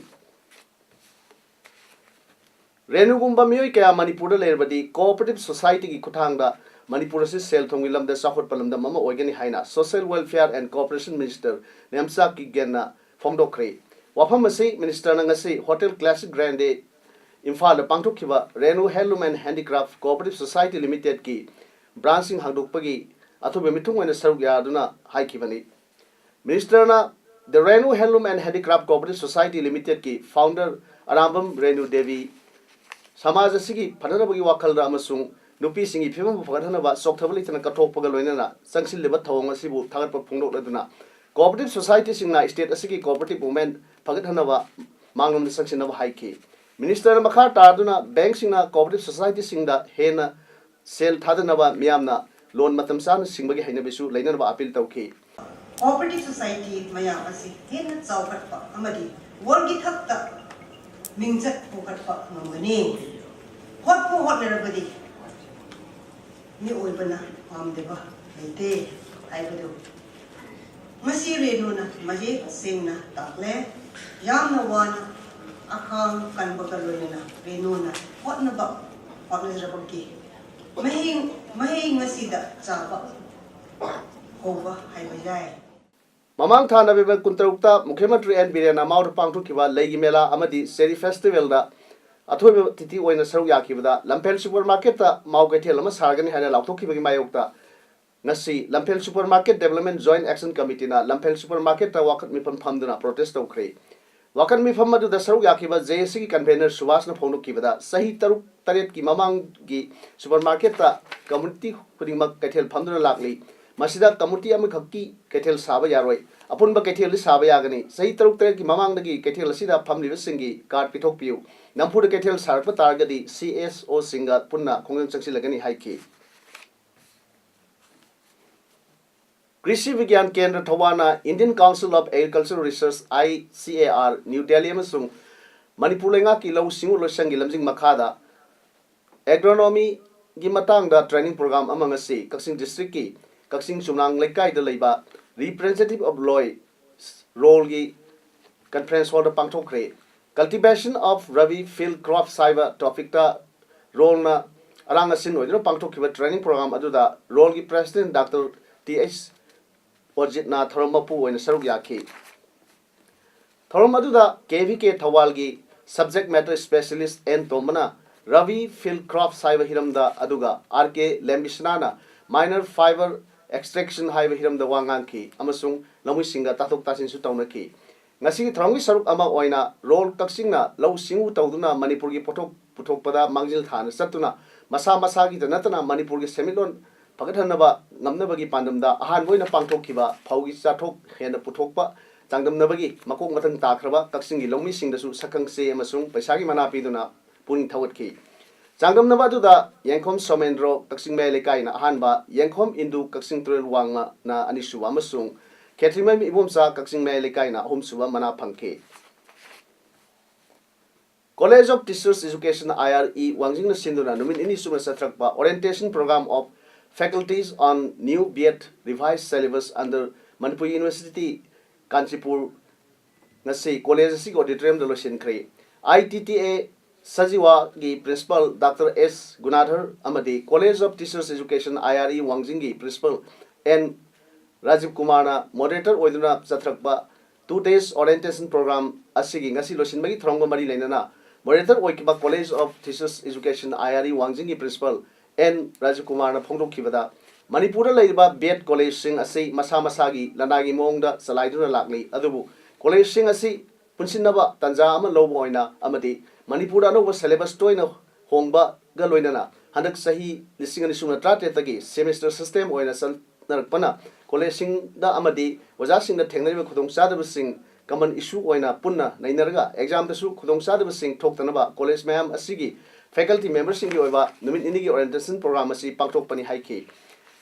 ꯔꯦꯅꯨꯒꯨꯝꯕ ꯃꯤꯑꯣꯏ ꯀꯌꯥ ꯃꯅꯤꯄꯨꯔꯗ ꯂꯩꯔꯕꯗꯤ ꯀꯣꯑꯣꯄꯔꯦꯇꯤꯚ ꯁꯣꯁꯥꯏꯇꯤꯒꯤ ꯈꯨꯠꯊꯥꯡꯗ ꯃꯅꯤꯄꯨꯔ ꯑꯁꯤ ꯁꯦꯜ ꯊꯨꯝꯒꯤ ꯂꯝꯗ ꯆꯥꯎꯈꯠꯄ ꯂꯝꯗꯝ ꯑꯃ ꯑꯣꯏꯒꯅꯤ ꯍꯥꯏꯅ social welfare and cooperation minister Nemcha ꯀꯤꯞꯒꯦꯟꯅ ꯐꯣꯡꯗꯣꯛꯈ꯭ꯔꯦ꯫ ꯋꯥꯐꯝ ꯑꯁꯤ ꯃꯤꯅꯤꯁꯇꯔꯅ ꯉꯁꯤ ꯍꯣꯇꯦꯜ ꯀ꯭ꯂꯥꯁꯤꯛ ꯒ꯭ꯔꯥꯟꯗꯦ ꯏꯝꯐꯥꯜꯗ ꯄꯥꯡꯊꯣꯛꯈꯤꯕ Renu handloom and handicraft cooperative society ꯂꯤꯃꯤꯇꯦꯗꯀꯤ ꯕ꯭ꯔꯥꯟꯁꯁꯤꯡ ꯍꯥꯡꯗꯣꯛꯄꯒꯤ ꯑꯊꯨꯕ ꯃꯤꯊꯨꯡ ꯑꯣꯏꯅ ꯁꯔꯨꯛ ꯌꯥꯗꯨꯅ ꯍꯥꯏꯈꯤꯕꯅꯤ꯫ ꯃꯤꯅꯤꯁꯇꯔꯅ the Renu handloom and handicraft cooperative society ꯂꯤꯃꯤꯇꯦꯗꯀꯤ ꯐꯥꯎꯟꯗꯔ ꯑꯔꯥꯝꯕꯝ ꯔꯦꯅꯨ ꯗꯦꯕꯤ ꯁꯃꯥꯖ ꯑꯁꯤꯒꯤ ꯐꯅꯅꯕꯒꯤ ꯋꯥꯈꯜꯗ ꯑꯃꯁꯨꯡ ꯅꯨꯄꯤꯁꯤꯡꯒꯤ ꯐꯤꯕꯝꯕꯨ ꯐꯒꯠꯍꯟꯅꯕ ꯆꯣꯛꯊꯕ ꯂꯩꯇꯅ ꯀꯠꯊꯣꯛꯄꯒ ꯂꯣꯏꯅꯅ ꯆꯪꯁꯤꯜꯂꯤꯕ ꯊꯧꯑꯣꯡ ꯑꯁꯤꯕꯨ ꯊꯥꯒꯠꯄ ꯐꯣꯡꯗꯣꯛꯂꯗꯨꯅ, ꯀꯣꯑꯣꯄꯔꯦꯇꯤꯚ ꯁꯣꯁꯥꯏꯇꯤꯁꯤꯡꯅ ꯁ꯭ꯇꯦꯠ ꯑꯁꯤꯒꯤ ꯀꯣꯑꯣꯄꯔꯦꯇꯤꯚ ꯃꯨꯚꯃꯦꯟꯠ ꯐꯒꯠꯍꯟꯅꯕ ꯃꯥꯡꯂꯣꯝꯗ ꯆꯪꯁꯤꯟꯅꯕ ꯍꯥꯏꯈꯤ꯫ ꯃꯤꯅꯤꯁꯇꯔꯅ ꯃꯈꯥ ꯇꯥꯗꯨꯅ ꯕꯦꯡꯛꯁꯤꯡꯅ ꯀꯣꯑꯣꯄꯔꯦꯇꯤꯚ ꯁꯣꯁꯥꯏꯇꯤꯁꯤꯡꯗ ꯍꯦꯟꯅ ꯁꯦꯜ ꯊꯥꯗꯅꯕ ꯃꯤꯌꯥꯝꯅ ꯂꯣꯟ ꯃꯇꯝ ꯆꯥꯅ ꯁꯤꯡꯕꯒꯤ ꯍꯩꯅꯕꯤꯁꯨ ꯂꯩꯅꯅꯕ ꯑꯥꯄꯤꯜ ꯇꯧꯈꯤ꯫ ꯀꯣꯑꯣꯄꯔꯦꯇꯤꯚ ꯁꯣꯁꯥꯏꯇꯤ ꯃꯌꯥꯝ ꯑꯁꯤ ꯍꯦꯟꯅ ꯆꯥꯎꯈꯠꯄ ꯑꯃꯗꯤ ꯋꯥꯔꯜꯒꯤ ꯊꯥꯛꯇ ꯃꯤꯡꯆꯠ ꯄꯨꯈꯠꯄ ꯉꯝꯒꯅꯤ꯫ ꯍꯣꯠꯄꯨ ꯍꯣꯠꯅꯔꯕꯗꯤ ꯃꯤꯑꯣꯏꯕꯅ ꯄꯥꯝꯗꯕ ꯂꯩꯇꯦ ꯍꯥꯏꯕꯗꯨ ꯉꯁꯤ ꯔꯦꯅꯨꯅ ꯃꯌꯦꯛ ꯁꯦꯡꯅ ꯇꯥꯛꯂꯦ꯫ ꯌꯥꯝꯅ ꯋꯥꯅ ꯑꯈꯥꯡ ꯀꯟꯕꯒ ꯂꯣꯏꯅꯅ ꯔꯦꯅꯨꯅ ꯍꯣꯠꯅꯕ ꯍꯣꯠꯅꯖꯔꯕꯒꯤ ꯃꯍꯩ ꯃꯍꯩ ꯉꯁꯤꯗ ꯆꯥꯕ ꯍꯧꯕ ꯍꯥꯏꯕ ꯌꯥꯏ꯫ ꯃꯃꯥꯡ ꯊꯥ ꯅꯕꯦꯝꯕꯔ ꯀꯨꯟꯇꯔꯨꯛꯇ ꯃꯨꯈ꯭ꯌꯃꯟꯇ꯭ꯔꯤ ꯑꯦꯟ ꯕꯤꯔꯦꯟꯅ ꯃꯥꯎꯗ ꯄꯥꯡꯊꯣꯛꯈꯤꯕ ꯂꯩꯒꯤ ꯃꯦꯂꯥ ꯑꯃꯗꯤ ꯆꯦꯔꯤ ꯐꯦꯁꯇꯤꯚꯦꯜꯗ ꯑꯊꯣꯏꯕ ꯑꯇꯤꯊꯤ ꯑꯣꯏꯅ ꯁꯔꯨꯛ ꯌꯥꯈꯤꯕꯗ ꯂꯝꯐꯦꯜ ꯁꯨꯄꯔ ꯃꯥꯔꯀꯦꯠꯇ ꯃꯥꯎ ꯀꯩꯊꯦꯜ ꯑꯃ ꯁꯥꯒꯅꯤ ꯍꯥꯏꯅ ꯂꯥꯎꯊꯣꯛꯈꯤꯕꯒꯤ ꯃꯥꯌꯣꯛꯇ ꯉꯁꯤ Lamphel supermarket development joint action ꯀꯃꯤꯇꯤꯅ ꯂꯝꯐꯦꯜ ꯁꯨꯄꯔ ꯃꯥꯔꯀꯦꯠꯇ ꯋꯥꯀꯠ ꯃꯤꯐꯝ ꯐꯝꯗꯨꯅ ꯄ꯭ꯔꯣꯇꯦꯁ ꯇꯧꯈ꯭ꯔꯦ꯫ ꯋꯥꯀꯠ ꯃꯤꯐꯝ ꯑꯗꯨꯗ ꯁꯔꯨꯛ ꯌꯥꯈꯤꯕ ꯖꯦ ꯑꯦ ꯁꯤꯒꯤ ꯀꯟꯚꯦꯅꯔ ꯁꯨꯕꯥꯁꯅ ꯐꯣꯡꯗꯣꯛꯈꯤꯕꯗ, ꯆꯍꯤ ꯇꯔꯨꯛ ꯇꯔꯦꯠꯀꯤ ꯃꯃꯥꯡꯒꯤ ꯁꯨꯄꯔ ꯃꯥꯔꯀꯦꯠꯇ ꯀꯝꯃꯨꯅꯤꯇꯤ ꯈꯨꯗꯤꯡꯃꯛ ꯀꯩꯊꯦꯜ ꯐꯝꯗꯨꯅ ꯂꯥꯛꯂꯤ꯫ ꯃꯁꯤꯗ ꯀꯝꯃꯨꯅꯤꯇꯤ ꯑꯃꯈꯛꯀꯤ ꯀꯩꯊꯦꯜ ꯁꯥꯕ ꯌꯥꯔꯣꯏ, ꯑꯄꯨꯟꯕ ꯀꯩꯊꯦꯜꯗꯤ ꯁꯥꯕ ꯌꯥꯒꯅꯤ꯫ ꯆꯍꯤ ꯇꯔꯨꯛ ꯇꯔꯦꯠꯀꯤ ꯃꯃꯥꯡꯗꯒꯤ ꯀꯩꯊꯦꯜ ꯑꯁꯤꯗ ꯐꯝꯂꯤꯕꯁꯤꯡꯒꯤ ꯀꯥꯔꯗ ꯄꯤꯊꯣꯛꯄꯤꯌꯨ꯫ ꯅꯝꯐꯨꯗ ꯀꯩꯊꯦꯜ ꯁꯥꯔꯛꯄ ꯇꯥꯔꯒꯗꯤ ꯁꯤ ꯑꯦꯁ ꯑꯣꯁꯤꯡꯒ ꯄꯨꯟꯅ ꯈꯣꯡꯖꯪ ꯆꯪꯁꯤꯜꯂꯒꯅꯤ ꯍꯥꯏꯈꯤ꯫ ꯀ꯭ꯔꯤꯁꯤ ꯕꯤꯒ꯭ꯌꯥꯟ ꯀꯦꯟꯗ꯭ꯔ ꯊꯧꯕꯥꯜꯅ Indian Council of Agricultural Research, I C A R, new Delhi ꯑꯃꯁꯨꯡ ꯃꯅꯤꯄꯨꯔ ꯂꯩꯉꯥꯛꯀꯤ ꯂꯧꯎ ꯁꯤꯡꯎ ꯂꯣꯏꯁꯪꯒꯤ ꯂꯝꯖꯤꯡ ꯃꯈꯥꯗ ꯑꯦꯒ꯭ꯔꯣꯅꯣꯃꯤꯒꯤ ꯃꯇꯥꯡꯗ ꯇ꯭ꯔꯦꯅꯤꯡ ꯄ꯭ꯔꯣꯒ꯭ꯔꯥꯝ ꯑꯃ ꯉꯁꯤ ꯀꯛꯆꯤꯡ ꯗꯤꯁꯇ꯭ꯔꯤꯛꯀꯤ ꯀꯛꯆꯤꯡ ꯆꯨꯝꯅꯥꯡ ꯂꯩꯀꯥꯏꯗ ꯂꯩꯕ Representative of Loi ꯔꯣꯜꯒꯤ ꯀꯟꯐꯔꯦꯟꯁ ꯍꯣꯜꯗ ꯄꯥꯡꯊꯣꯛꯈ꯭ꯔꯦ꯫ Cultivation of Rabi Field Crops ꯍꯥꯏꯕ ꯇꯣꯄꯤꯛꯇ ꯔꯣꯜꯅ ꯑꯔꯥꯡ ꯑꯁꯤꯟ ꯑꯣꯏꯗꯨꯅ ꯄꯥꯡꯊꯣꯛꯈꯤꯕ ꯇ꯭ꯔꯦꯅꯤꯡ ꯄ꯭ꯔꯣꯒ꯭ꯔꯥꯝ ꯑꯗꯨꯗ ꯔꯣꯜꯒꯤ ꯄ꯭ꯔꯦꯁꯤꯗꯦꯟꯠ ꯗꯥꯛꯇꯔ ꯇꯤ ꯑꯩꯆ ꯑꯣꯖꯤꯠꯅ ꯊꯧꯔꯝ ꯃꯄꯨ ꯑꯣꯏꯅ ꯁꯔꯨꯛ ꯌꯥꯈꯤ꯫ ꯊꯧꯔꯝ ꯑꯗꯨꯗ ꯀꯦ ꯚꯤ ꯀꯦ ꯊꯧꯕꯥꯜꯒꯤ subject matter specialist ꯑꯦꯟ ꯇꯣꯝꯕꯅ Rabi field crops ꯍꯥꯏꯕ ꯍꯤꯔꯝꯗ, ꯑꯗꯨꯒ ꯑꯥꯔ ꯀꯦ ꯂꯦꯝꯕꯤꯁꯅꯥꯅ minor fiber extraction ꯍꯥꯏꯕ ꯍꯤꯔꯝꯗ ꯋꯥ ꯉꯥꯡꯈꯤ ꯑꯃꯁꯨꯡ ꯂꯧꯃꯤꯁꯤꯡꯒ ꯇꯥꯊꯣꯛ ꯇꯥꯁꯤꯟꯁꯨ ꯇꯧꯅꯈꯤ꯫ ꯉꯁꯤꯒꯤ ꯊꯧꯔꯝꯒꯤ ꯁꯔꯨꯛ ꯑꯃ ꯑꯣꯏꯅ ꯔꯣꯜ ꯀꯛꯆꯤꯡꯅ ꯂꯧꯎ ꯁꯤꯡꯎ ꯇꯧꯗꯨꯅ ꯃꯅꯤꯄꯨꯔꯒꯤ ꯄꯣꯠꯊꯣꯛ ꯄꯨꯊꯣꯛꯄꯗ ꯃꯥꯡꯖꯤꯜ ꯊꯥꯅ ꯆꯠꯇꯨꯅ ꯃꯁꯥ ꯃꯁꯥꯒꯤꯗ ꯅꯠꯇꯅ ꯃꯅꯤꯄꯨꯔꯒꯤ ꯁꯦꯟꯃꯤꯠꯂꯣꯟ ꯐꯒꯠꯍꯟꯅꯕ ꯉꯝꯅꯕꯒꯤ ꯄꯥꯟꯗꯝꯗ ꯑꯍꯥꯟꯕ ꯑꯣꯏꯅ ꯄꯥꯡꯊꯣꯛꯈꯤꯕ ꯐꯧꯒꯤ ꯆꯥꯊꯣꯛ ꯍꯦꯟꯅ ꯄꯨꯊꯣꯛꯄ ꯆꯥꯡꯗꯝꯅꯕꯒꯤ ꯃꯀꯣꯛ ꯃꯊꯪ ꯇꯥꯈ꯭ꯔꯕ ꯀꯛꯆꯤꯡꯒꯤ ꯂꯧꯃꯤꯁꯤꯡꯗꯁꯨ ꯁꯛꯈꯪꯆꯦ ꯑꯃꯁꯨꯡ ꯄꯩꯁꯥꯒꯤ ꯃꯅꯥ ꯄꯤꯗꯨꯅ ꯄꯨꯛꯅꯤꯡ ꯊꯧꯒꯠꯈꯤ꯫ ꯆꯥꯡꯗꯝꯅꯕ ꯑꯗꯨꯗ ꯌꯦꯡꯈꯣꯝ ꯁꯣꯃꯦꯟꯗ꯭ꯔꯣ ꯀꯛꯆꯤꯡ ꯃꯌꯥꯏ ꯂꯩꯀꯥꯏꯅ ꯑꯍꯥꯟꯕ, ꯌꯦꯡꯈꯣꯝ ꯏꯟꯗꯨ ꯀꯛꯆꯤꯡ ꯇꯨꯔꯦꯜ ꯋꯥꯡꯃꯅ ꯑꯅꯤꯁꯨꯕ ꯑꯃꯁꯨꯡ ꯈꯦꯇ꯭ꯔꯤꯃꯌꯨꯝ ꯏꯕꯣꯝꯆꯥ ꯀꯛꯆꯤꯡ ꯃꯌꯥꯏ ꯂꯩꯀꯥꯏꯅ ꯑꯍꯨꯝꯁꯨꯕ ꯃꯅꯥ ꯐꯪꯈꯤ꯫ College of Teachers Education, I R E, ꯋꯥꯡꯖꯤꯡꯅ ꯁꯤꯟꯗꯨꯅ ꯅꯨꯃꯤꯠ ꯅꯤꯅꯤ ꯆꯨꯞꯅ ꯆꯠꯊꯔꯛꯄ Orientation Program of Faculties on New B Ed Revised Syllabus under Manipur University, Kanchipur ꯉꯁꯤ ꯀꯣꯂꯦꯖ ꯑꯁꯤꯒꯤ ꯑꯣꯗꯤꯇꯣꯔꯤꯌꯝꯗ ꯂꯣꯏꯁꯤꯟꯈ꯭ꯔꯦ꯫ ꯑꯥꯏ ꯇꯤ ꯇꯤ ꯑꯦ ꯁꯖꯤꯋꯥꯒꯤ ꯄ꯭ꯔꯤꯟꯁꯤꯄꯥꯜ ꯗꯥꯛꯇꯔ ꯑꯦꯁ ꯒꯨꯅꯥꯙꯔ ꯑꯃꯗꯤ College of Teachers Education, I R E, ꯋꯥꯡꯖꯤꯡꯒꯤ ꯄ꯭ꯔꯤꯟꯁꯤꯄꯥꯜ ꯑꯦꯟ ꯔꯥꯖꯤꯕ ꯀꯨꯃꯥꯔꯅ ꯃꯣꯗꯔꯦꯇꯔ ꯑꯣꯏꯗꯨꯅ ꯆꯠꯊꯔꯛꯄ two days orientation program ꯑꯁꯤꯒꯤ ꯉꯁꯤ ꯂꯣꯏꯁꯤꯟꯕꯒꯤ ꯊꯧꯔꯝꯒ ꯃꯔꯤ ꯂꯩꯅꯅ ꯃꯣꯗꯔꯦꯇꯔ ꯑꯣꯏꯈꯤꯕ College of Teachers Education, I R E, ꯋꯥꯡꯖꯤꯡꯒꯤ ꯄ꯭ꯔꯤꯟꯁꯤꯄꯥꯜ ꯑꯦꯟ ꯔꯥꯖꯤꯕ ꯀꯨꯃꯥꯔꯅ ꯐꯣꯡꯗꯣꯛꯈꯤꯕꯗ, ꯃꯅꯤꯄꯨꯔꯗ ꯂꯩꯔꯤꯕ ꯕꯤ ꯑꯦꯗ ꯀꯣꯂꯦꯖꯁꯤꯡ ꯑꯁꯤ ꯃꯁꯥ ꯃꯁꯥꯒꯤ ꯂꯅꯥꯏꯒꯤ ꯃꯑꯣꯡꯗ ꯆꯂꯥꯏꯗꯨꯅ ꯂꯥꯛꯂꯤ꯫ ꯑꯗꯨꯕꯨ ꯀꯣꯂꯦꯖꯁꯤꯡ ꯑꯁꯤ ꯄꯨꯟꯁꯤꯟꯅꯕ ꯇꯥꯟꯖꯥ ꯑꯃ ꯂꯧꯕ ꯑꯣꯏꯅ ꯑꯃꯗꯤ ꯃꯅꯤꯄꯨꯔꯗ ꯑꯅꯧꯕ ꯁꯦꯂꯦꯕꯁ ꯇꯣꯏꯅ ꯍꯣꯡꯕꯒ ꯂꯣꯏꯅꯅ ꯍꯟꯗꯛ ꯆꯍꯤ ꯂꯤꯁꯤꯡ ꯑꯅꯤ ꯁꯨꯞꯅ ꯇꯔꯥꯇꯔꯦꯠꯇꯒꯤ ꯁꯦꯃꯦꯁꯇꯔ ꯁꯤꯁꯇꯦꯝ ꯑꯣꯏꯅ ꯆꯠꯅꯔꯛꯄꯅ ꯀꯣꯂꯦꯖꯁꯤꯡꯗ ꯑꯃꯗꯤ ꯑꯣꯖꯥꯁꯤꯡꯗ ꯊꯦꯡꯅꯔꯤꯕ ꯈꯨꯗꯣꯡꯆꯥꯗꯕꯁꯤꯡ ꯀꯃꯟ ꯏꯁꯨ ꯑꯣꯏꯅ ꯄꯨꯟꯅ ꯅꯩꯅꯔꯒ ꯑꯦꯛꯖꯥꯝꯗꯁꯨ ꯈꯨꯗꯣꯡꯆꯥꯗꯕꯁꯤꯡ ꯊꯣꯛꯇꯅꯕ ꯀꯣꯂꯦꯖ ꯃꯌꯥꯝ ꯑꯁꯤꯒꯤ ꯐꯦꯀꯜꯇꯤ ꯃꯦꯝꯕꯔꯁꯤꯡꯒꯤ ꯑꯣꯏꯕ ꯅꯨꯃꯤꯠ ꯅꯤꯅꯤꯒꯤ ꯑꯣꯔꯤꯌꯦꯟꯇꯦꯁꯟ ꯄ꯭ꯔꯣꯒ꯭ꯔꯥꯝ ꯑꯁꯤ ꯄꯥꯡꯊꯣꯛꯄꯅꯤ ꯍꯥꯏꯈꯤ꯫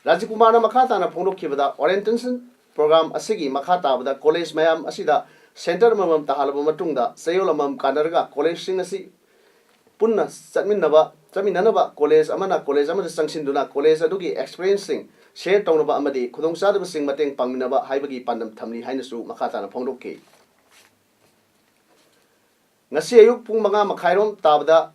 ꯔꯥꯖꯤꯕ ꯀꯨꯃꯥꯔꯅ ꯃꯈꯥ ꯇꯥꯅ ꯐꯣꯡꯗꯣꯛꯈꯤꯕꯗ, ꯑꯣꯔꯤꯌꯦꯟꯇꯦꯁꯟ ꯄ꯭ꯔꯣꯒ꯭ꯔꯥꯝ ꯑꯁꯤꯒꯤ ꯃꯈꯥ ꯇꯥꯕꯗ ꯀꯣꯂꯦꯖ ꯃꯌꯥꯝ ꯑꯁꯤꯗ ꯁꯦꯟꯇꯔ ꯑꯃꯃꯝ ꯇꯥꯍꯜꯂꯕ ꯃꯇꯨꯡꯗ ꯆꯌꯣꯜ ꯑꯃꯃꯝ ꯀꯥꯟꯅꯔꯒ ꯀꯣꯂꯦꯖꯁꯤꯡ ꯑꯁꯤ ꯄꯨꯟꯅ ꯆꯠꯃꯤꯟꯅꯕ, ꯆꯠꯃꯤꯟꯅꯅꯕ ꯀꯣꯂꯦꯖ ꯑꯃꯅ ꯀꯣꯂꯦꯖ ꯑꯃꯗ ꯆꯪꯁꯤꯟꯗꯨꯅ ꯀꯣꯂꯦꯖ ꯑꯗꯨꯒꯤ ꯑꯦꯛꯁꯄꯤꯔꯤꯌꯦꯟꯁꯁꯤꯡ ꯁꯦꯌꯔ ꯇꯧꯅꯕ ꯑꯃꯗꯤ ꯈꯨꯗꯣꯡꯆꯥꯗꯕꯁꯤꯡ ꯃꯇꯦꯡ ꯄꯥꯡꯃꯤꯟꯅꯕ ꯍꯥꯏꯕꯒꯤ ꯄꯥꯟꯗꯝ ꯊꯝꯂꯤ ꯍꯥꯏꯅꯁꯨ ꯃꯈꯥ ꯇꯥꯅ ꯐꯣꯡꯗꯣꯛꯈꯤ꯫ ꯉꯁꯤ ꯑꯌꯨꯛ ꯄꯨꯡ ꯃꯉꯥ ꯃꯈꯥꯏꯔꯣꯝ ꯇꯥꯕꯗ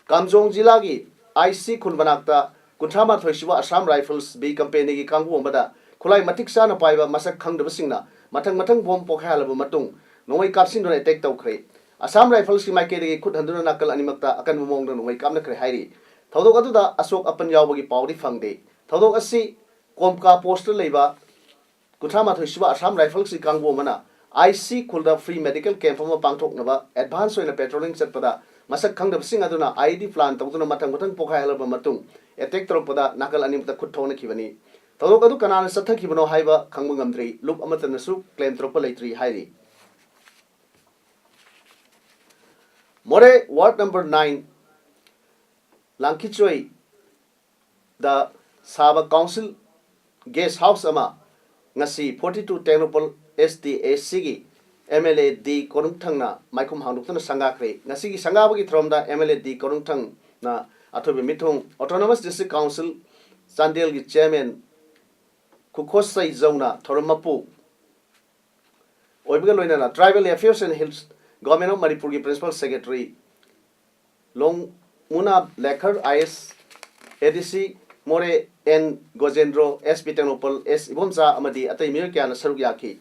ꯀꯥꯝꯖꯣꯡ ꯖꯤꯂꯥꯒꯤ ꯑꯥꯏ ꯁꯤ ꯈꯨꯜ ꯃꯅꯥꯛꯇ ꯀꯨꯟꯊ꯭ꯔꯥ ꯃꯥꯊꯣꯏ ꯁꯨꯕ ꯑꯁꯥꯝ ꯔꯥꯏꯐꯜꯁ ꯕꯤ ꯀꯝꯄꯦꯅꯤꯒꯤ ꯀꯥꯡꯕꯨ ꯑꯃꯗ ꯈꯨꯠꯂꯥꯏ ꯃꯇꯤꯛ ꯆꯥꯅ ꯄꯥꯏꯕ ꯃꯁꯛ ꯈꯪꯗꯕꯁꯤꯡꯅ ꯃꯊꯪ ꯃꯊꯪ ꯕꯣꯝ ꯄꯣꯈꯥꯏꯍꯜꯂꯕ ꯃꯇꯨꯡ, ꯅꯣꯡꯃꯩ ꯀꯥꯞꯁꯤꯟꯗꯨꯅ ꯑꯦꯇꯦꯛ ꯇꯧꯈ꯭ꯔꯦ꯫ ꯑꯁꯥꯝ ꯔꯥꯏꯐꯜꯁꯀꯤ ꯃꯥꯏꯀꯩꯗꯒꯤ ꯈꯨꯠ ꯍꯟꯗꯨꯅ ꯅꯥꯀꯜ ꯑꯅꯤꯃꯛꯇ ꯑꯀꯟꯕ ꯃꯑꯣꯡꯗ ꯅꯣꯡꯃꯩ ꯀꯥꯞꯅꯈ꯭ꯔꯦ ꯍꯥꯏꯔꯤ꯫ ꯊꯧꯗꯣꯛ ꯑꯗꯨꯗ ꯑꯁꯣꯛ ꯑꯄꯟ ꯌꯥꯎꯕꯒꯤ ꯄꯥꯎꯗꯤ ꯐꯪꯗꯦ꯫ ꯊꯧꯗꯣꯛ ꯑꯁꯤ ꯀꯣꯝꯀꯥ ꯄꯣꯁꯇ ꯂꯩꯕ ꯀꯨꯟꯊ꯭ꯔꯥ ꯃꯥꯊꯣꯏ ꯁꯨꯕ ꯑꯁꯥꯝ ꯔꯥꯏꯐꯜꯁꯀꯤ ꯀꯥꯡꯕꯨ ꯑꯃꯅ ꯑꯥꯏ ꯁꯤ ꯈꯨꯜꯗ ꯐ꯭ꯔꯤ ꯃꯦꯗꯤꯀꯦꯜ ꯀꯦꯝꯞ ꯑꯃ ꯄꯥꯡꯊꯣꯛꯅꯕ ꯑꯦꯗꯚꯥꯟꯁ ꯑꯣꯏꯅ ꯄꯦꯇ꯭ꯔꯣꯂꯤꯡ ꯆꯠꯄꯗ ꯃꯁꯛ ꯈꯪꯗꯕꯁꯤꯡ ꯑꯗꯨꯅ ꯑꯥꯏ ꯏ ꯗꯤ ꯄ꯭ꯂꯥꯟ ꯇꯧꯗꯨꯅ ꯃꯊꯪ ꯃꯊꯪ ꯄꯣꯈꯥꯏꯍꯜꯂꯕ ꯃꯇꯨꯡ ꯑꯦꯇꯦꯛ ꯇꯧꯔꯛꯄꯗ ꯅꯥꯀꯜ ꯑꯅꯤꯃꯛꯇ ꯈꯨꯠ ꯊꯣꯛꯅꯈꯤꯕꯅꯤ꯫ ꯊꯧꯗꯣꯛ ꯑꯗꯨ ꯀꯅꯥꯅ ꯆꯠꯊꯈꯤꯕꯅꯣ ꯍꯥꯏꯕ ꯈꯪꯕ ꯉꯝꯗ꯭ꯔꯤ꯫ ꯂꯨꯞ ꯑꯃꯠꯇꯅꯁꯨ ꯀ꯭ꯂꯦꯝ ꯇꯧꯔꯛꯄ ꯂꯩꯇ꯭ꯔꯤ ꯍꯥꯏꯔꯤ꯫ ꯃꯣꯔꯦ ꯋꯥꯔꯗ ꯅꯝꯕꯔ ꯅꯥꯏꯟ ꯂꯥꯡꯈꯤꯆꯣꯏꯗ ꯁꯥꯕ ꯀꯥꯎꯟꯁꯤꯜ ꯒꯦꯁ ꯍꯥꯎꯁ ꯑꯃ ꯉꯁꯤ forty two Tengnoupal S T A ꯁꯤꯒꯤ ꯑꯦꯝ ꯑꯦꯜ ꯑꯦ ꯗꯤ ꯀꯣꯅꯨꯡꯊꯪꯅ ꯃꯥꯏꯈꯨꯝ ꯍꯥꯡꯗꯣꯛꯇꯨꯅ ꯁꯪꯒꯥꯈ꯭ꯔꯦ꯫ ꯉꯁꯤꯒꯤ ꯁꯪꯒꯥꯕꯒꯤ ꯊꯧꯔꯝꯗ ꯑꯦꯝ ꯑꯦꯜ ꯑꯦ ꯗꯤ ꯀꯣꯅꯨꯡꯊꯪꯅ ꯑꯊꯣꯏꯕ ꯃꯤꯊꯨꯡ, ꯑꯣꯇꯣꯅꯣꯃꯁ ꯗꯤꯁꯇ꯭ꯔꯤꯛ ꯀꯥꯎꯟꯁꯤꯜ ꯆꯥꯟꯗꯦꯜꯒꯤ ꯆꯤꯌꯔꯃꯦꯟ ꯈꯨꯈꯣꯁꯩ ꯖꯧꯅ ꯊꯧꯔꯝ ꯃꯄꯨ ꯑꯣꯏꯕꯒ ꯂꯣꯏꯅꯅ Tribal Affairs and Hills, Government of ꯃꯅꯤꯄꯨꯔꯒꯤ ꯄ꯭ꯔꯤꯟꯁꯤꯄꯥꯜ ꯁꯦꯀ꯭ꯔꯦꯇꯔꯤ ꯂꯣꯡꯃꯨꯅꯥ ꯂꯦꯈꯔ ꯑꯥꯏ ꯑꯦꯁ, ꯑꯦ ꯗꯤ ꯁꯤ ꯃꯣꯔꯦ ꯑꯦꯟ ꯒꯣꯖꯦꯟꯗ꯭ꯔꯣ, ꯑꯦꯁ ꯄꯤ ꯇꯦꯡꯅꯧꯄꯜ, ꯑꯦꯁ ꯏꯕꯣꯝꯆꯥ ꯑꯃꯗꯤ ꯑꯇꯩ ꯃꯤꯑꯣꯏ ꯀꯌꯥꯅ ꯁꯔꯨꯛ ꯌꯥꯈꯤ꯫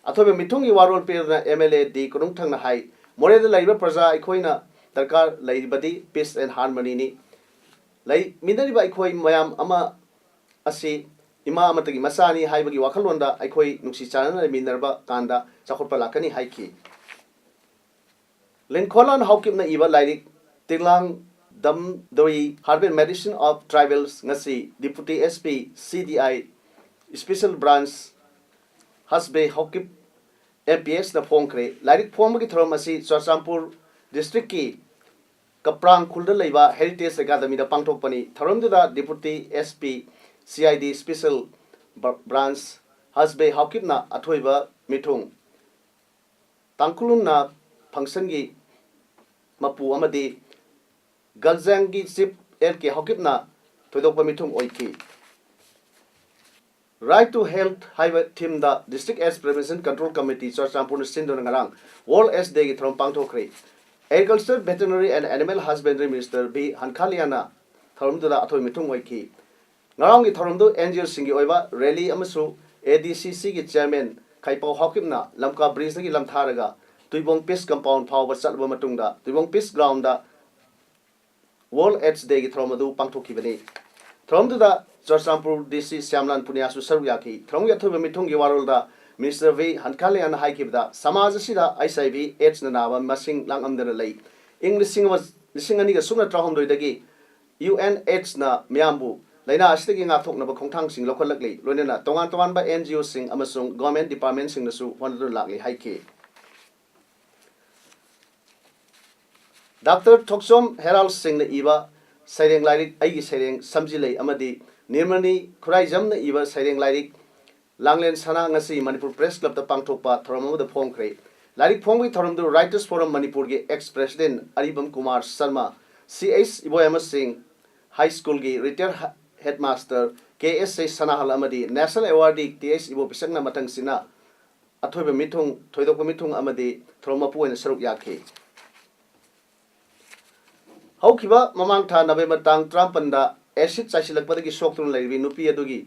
ꯑꯊꯣꯏꯕ ꯃꯤꯊꯨꯡꯒꯤ ꯋꯥꯔꯣꯜ ꯄꯤꯗꯨꯅ ꯑꯦꯝ ꯑꯦꯜ ꯑꯦ ꯗꯤ ꯀꯣꯅꯨꯡꯊꯪꯅ ꯍꯥꯏ, ꯃꯣꯔꯦꯗ ꯂꯩꯔꯤꯕ ꯄ꯭ꯔꯖꯥ ꯑꯩꯈꯣꯏꯅ ꯗꯔꯀꯥꯔ ꯂꯩꯔꯤꯕꯗꯤ ꯄꯤꯁ ꯑꯦꯟ ꯍꯥꯔꯃꯅꯤꯅꯤ꯫ ꯂꯩꯃꯤꯟꯅꯔꯤꯕ ꯑꯩꯈꯣꯏ ꯃꯌꯥꯝ ꯑꯃ ꯑꯁꯤ ꯏꯃꯥ ꯑꯃꯠꯇꯒꯤ ꯃꯆꯥꯅꯤ ꯍꯥꯏꯕꯒꯤ ꯋꯥꯈꯜꯂꯣꯟꯗ ꯑꯩꯈꯣꯏ ꯅꯨꯡꯁꯤ ꯆꯥꯟꯅꯅ ꯂꯩꯃꯤꯟꯅꯔꯕ ꯀꯥꯟꯗ ꯆꯥꯎꯈꯠꯄ ꯂꯥꯛꯀꯅꯤ ꯍꯥꯏꯈꯤ꯫ ꯂꯤꯟꯈꯣꯂꯥꯟ ꯍꯥꯎꯀꯤꯞꯅ ꯏꯕ ꯂꯥꯏꯔꯤꯛ ꯇꯤꯡꯂꯥꯡ ꯗꯝꯗꯣꯏ Herbal Medicine of Tribals ꯉꯁꯤ Deputy S P C D I Special Branch ꯍꯁꯕꯦ Haokip M P S ꯅ ꯐꯣꯡꯈ꯭ꯔꯦ꯫ ꯂꯥꯏꯔꯤꯛ ꯐꯣꯡꯕꯒꯤ ꯊꯧꯔꯝ ꯑꯁꯤ ꯆꯨꯔꯆꯥꯟꯄꯨꯔ ꯗꯤꯁꯇ꯭ꯔꯤꯛꯀꯤ ꯀꯄ꯭ꯔꯥꯡ ꯈꯨꯜꯗ ꯂꯩꯕ ꯍꯦꯔꯤꯇꯦꯖ ꯑꯦꯀꯥꯗꯃꯤꯗ ꯄꯥꯡꯊꯣꯛꯄꯅꯤ꯫ ꯊꯧꯔꯝꯗꯨꯗ Deputy S P C I D Special Branch ꯍꯁꯕꯦ ꯍꯥꯎꯀꯤꯞꯅ ꯑꯊꯣꯏꯕ ꯃꯤꯊꯨꯡ ꯇꯥꯡꯈꯨꯂꯨꯝꯅ ꯐꯪꯁꯟꯒꯤ ꯃꯄꯨ ꯑꯃꯗꯤ ꯒꯜꯖꯦꯡꯒꯤ ꯆꯤꯐ ꯑꯦꯜ ꯀꯦ ꯍꯥꯎꯀꯤꯞꯅ ꯊꯣꯏꯗꯣꯛꯄ ꯃꯤꯊꯨꯡ ꯑꯣꯏꯈꯤ꯫ Right to Health ꯍꯥꯏꯕ ꯊꯤꯝꯗ District AIDS Prevention Control Committee ꯆꯨꯔꯆꯥꯟꯄꯨꯔꯅ ꯁꯤꯟꯗꯨꯅ ꯉꯔꯥꯡ World AIDS Day ꯒꯤ ꯊꯧꯔꯝ ꯄꯥꯡꯊꯣꯛꯈ꯭ꯔꯦ꯫ Agriculture, Veterinary and Animal Husbandry Minister V ꯍꯟꯈꯥꯂꯤꯌꯥꯅ ꯊꯧꯔꯝꯗꯨꯗ ꯑꯊꯣꯏ ꯃꯤꯊꯨꯡ ꯑꯣꯏꯈꯤ꯫ ꯉꯔꯥꯡꯒꯤ ꯊꯧꯔꯝꯗꯨ N G O ꯁꯤꯡꯒꯤ ꯑꯣꯏꯕ ꯔꯦꯂꯤ ꯑꯃꯁꯨ A D C C ꯒꯤ ꯆꯤꯌꯔꯃꯦꯟ ꯈꯥꯏꯄꯥꯎ ꯍꯥꯎꯀꯤꯞꯅ ꯂꯝꯀꯥ ꯕ꯭ꯔꯤꯖꯇꯒꯤ ꯂꯝꯊꯥꯔꯒ ꯇꯨꯏꯕꯣꯡ ꯄꯤꯁ ꯀꯝꯄꯥꯎꯟ ꯐꯥꯎꯕ ꯆꯠꯂꯕ ꯃꯇꯨꯡꯗ ꯇꯨꯏꯕꯣꯡ ꯄꯤꯁ ꯒ꯭ꯔꯥꯎꯟꯗ ꯋꯥꯔꯜ ꯑꯦꯗꯁ ꯗꯦꯒꯤ ꯊꯧꯔꯝ ꯑꯗꯨ ꯄꯥꯡꯊꯣꯛꯈꯤꯕꯅꯤ꯫ ꯊꯧꯔꯝꯗꯨꯗ ꯆꯨꯔꯆꯥꯟꯄꯨꯔ ꯗꯤ ꯁꯤ ꯁ꯭ꯌꯥꯝꯂꯥꯜ ꯄꯨꯅꯤꯌꯥꯁꯨ ꯁꯔꯨꯛ ꯌꯥꯈꯤ꯫ ꯊꯧꯔꯝꯒꯤ ꯑꯊꯣꯏꯕ ꯃꯤꯊꯨꯡꯒꯤ ꯋꯥꯔꯣꯜꯗ ꯃꯤꯅꯤꯁꯇꯔ ꯚꯤ ꯍꯟꯈꯥꯂꯤꯌꯥꯟꯅ ꯍꯥꯏꯈꯤꯕꯗ, ꯁꯃꯥꯖ ꯑꯁꯤꯗ ꯑꯩꯆ ꯑꯥꯏ ꯚꯤ ꯑꯦꯗꯁꯅ ꯅꯥꯕ ꯃꯁꯤꯡ ꯂꯥꯡꯉꯝꯗꯅ ꯂꯩ꯫ ꯏꯪ ꯂꯤꯁꯤꯡ ꯑꯃ, ꯂꯤꯁꯤꯡ ꯑꯅꯤꯒ ꯁꯨꯞꯅ ꯇꯔꯥꯍꯨꯝꯗꯣꯏꯗꯒꯤ ꯌꯨ ꯑꯦꯟ ꯑꯦꯗꯁꯅ ꯃꯤꯌꯥꯝꯕꯨ ꯂꯥꯏꯅꯥ ꯑꯁꯤꯗꯒꯤ ꯉꯥꯛꯊꯣꯛꯅꯕ ꯈꯣꯡꯊꯥꯡꯁꯤꯡ ꯂꯧꯈꯠꯂꯛꯂꯤ, ꯂꯣꯏꯅꯅ ꯇꯣꯉꯥꯟ ꯇꯣꯉꯥꯟꯕ ꯑꯦꯟ ꯖꯤ ꯑꯣꯁꯤꯡ ꯑꯃꯁꯨꯡ ꯒꯣꯔꯃꯦꯟ ꯗꯤꯄꯥꯔꯠꯃꯦꯟꯁꯤꯡꯅꯁꯨ ꯍꯣꯠꯅꯗꯨꯅ ꯂꯥꯛꯂꯤ ꯍꯥꯏꯈꯤ꯫ ꯗꯥꯛꯇꯔ ꯊꯣꯛꯆꯣꯝ ꯍꯦꯔꯥꯜ ꯁꯤꯡꯅ ꯏꯕ ꯁꯩꯔꯦꯡ ꯂꯥꯏꯔꯤꯛ ꯑꯩꯒꯤ ꯁꯩꯔꯦꯡ ꯁꯝꯖꯤꯜꯂꯩ ꯑꯃꯗꯤ ꯅꯤꯔꯃꯅꯤ ꯈꯨꯔꯥꯏꯖꯝꯅ ꯏꯕ ꯁꯩꯔꯦꯡ ꯂꯥꯏꯔꯤꯛ ꯂꯥꯡꯂꯦꯟ ꯁꯅꯥ ꯉꯁꯤ ꯃꯅꯤꯄꯨꯔ ꯄ꯭ꯔꯦꯁ ꯀ꯭ꯂꯕꯇ ꯄꯥꯡꯊꯣꯛꯄ ꯊꯧꯔꯝ ꯑꯃꯗ ꯐꯣꯡꯈ꯭ꯔꯦ꯫ ꯂꯥꯏꯔꯤꯛ ꯐꯣꯡꯕꯒꯤ ꯊꯧꯔꯝꯗꯨ ꯔꯥꯏꯇꯔꯁ ꯐꯣꯔꯝ ꯃꯅꯤꯄꯨꯔꯒꯤ ꯑꯦꯛꯁ ꯄ꯭ꯔꯦꯁꯤꯗꯦꯟ ꯑꯔꯤꯕꯝ ꯀꯨꯃꯥꯔ ꯁꯔꯃ, ꯁꯤ ꯑꯩꯆ ꯏꯕꯣꯌꯥꯃ ꯁꯤꯡ ꯍꯥꯏ ꯁ꯭ꯀꯨꯜꯒꯤ ꯔꯤꯇꯥꯌꯔ ꯍꯦꯗꯃꯥꯁꯇꯔ ꯀꯦ ꯑꯦꯁ ꯑꯦ ꯁꯅꯥꯍꯜ ꯑꯃꯗꯤ ꯅꯦꯁꯅꯦꯜ ꯑꯦꯋꯥꯔꯗꯤ ꯇꯤ ꯑꯩꯆ ꯏꯕꯣ ꯄꯤꯁꯛꯅ ꯃꯊꯪꯁꯤꯠꯅ ꯑꯊꯣꯏꯕ ꯃꯤꯊꯨꯡ, ꯊꯣꯏꯗꯣꯛꯄ ꯃꯤꯊꯨꯡ ꯑꯃꯗꯤ ꯊꯧꯔꯝ ꯃꯄꯨ ꯑꯣꯏꯅ ꯁꯔꯨꯛ ꯌꯥꯈꯤ꯫ ꯍꯧꯈꯤꯕ ꯃꯃꯥꯡ ꯊꯥ ꯅꯕꯦꯝꯕꯔ ꯇꯥꯡ ꯇꯔꯥꯃꯥꯄꯟꯗ ꯑꯦꯁꯤꯗ ꯆꯥꯏꯁꯤꯜꯂꯛꯄꯗꯒꯤ ꯁꯣꯛꯇꯨꯅ ꯂꯩꯔꯤꯕꯤ ꯅꯨꯄꯤ ꯑꯗꯨꯒꯤ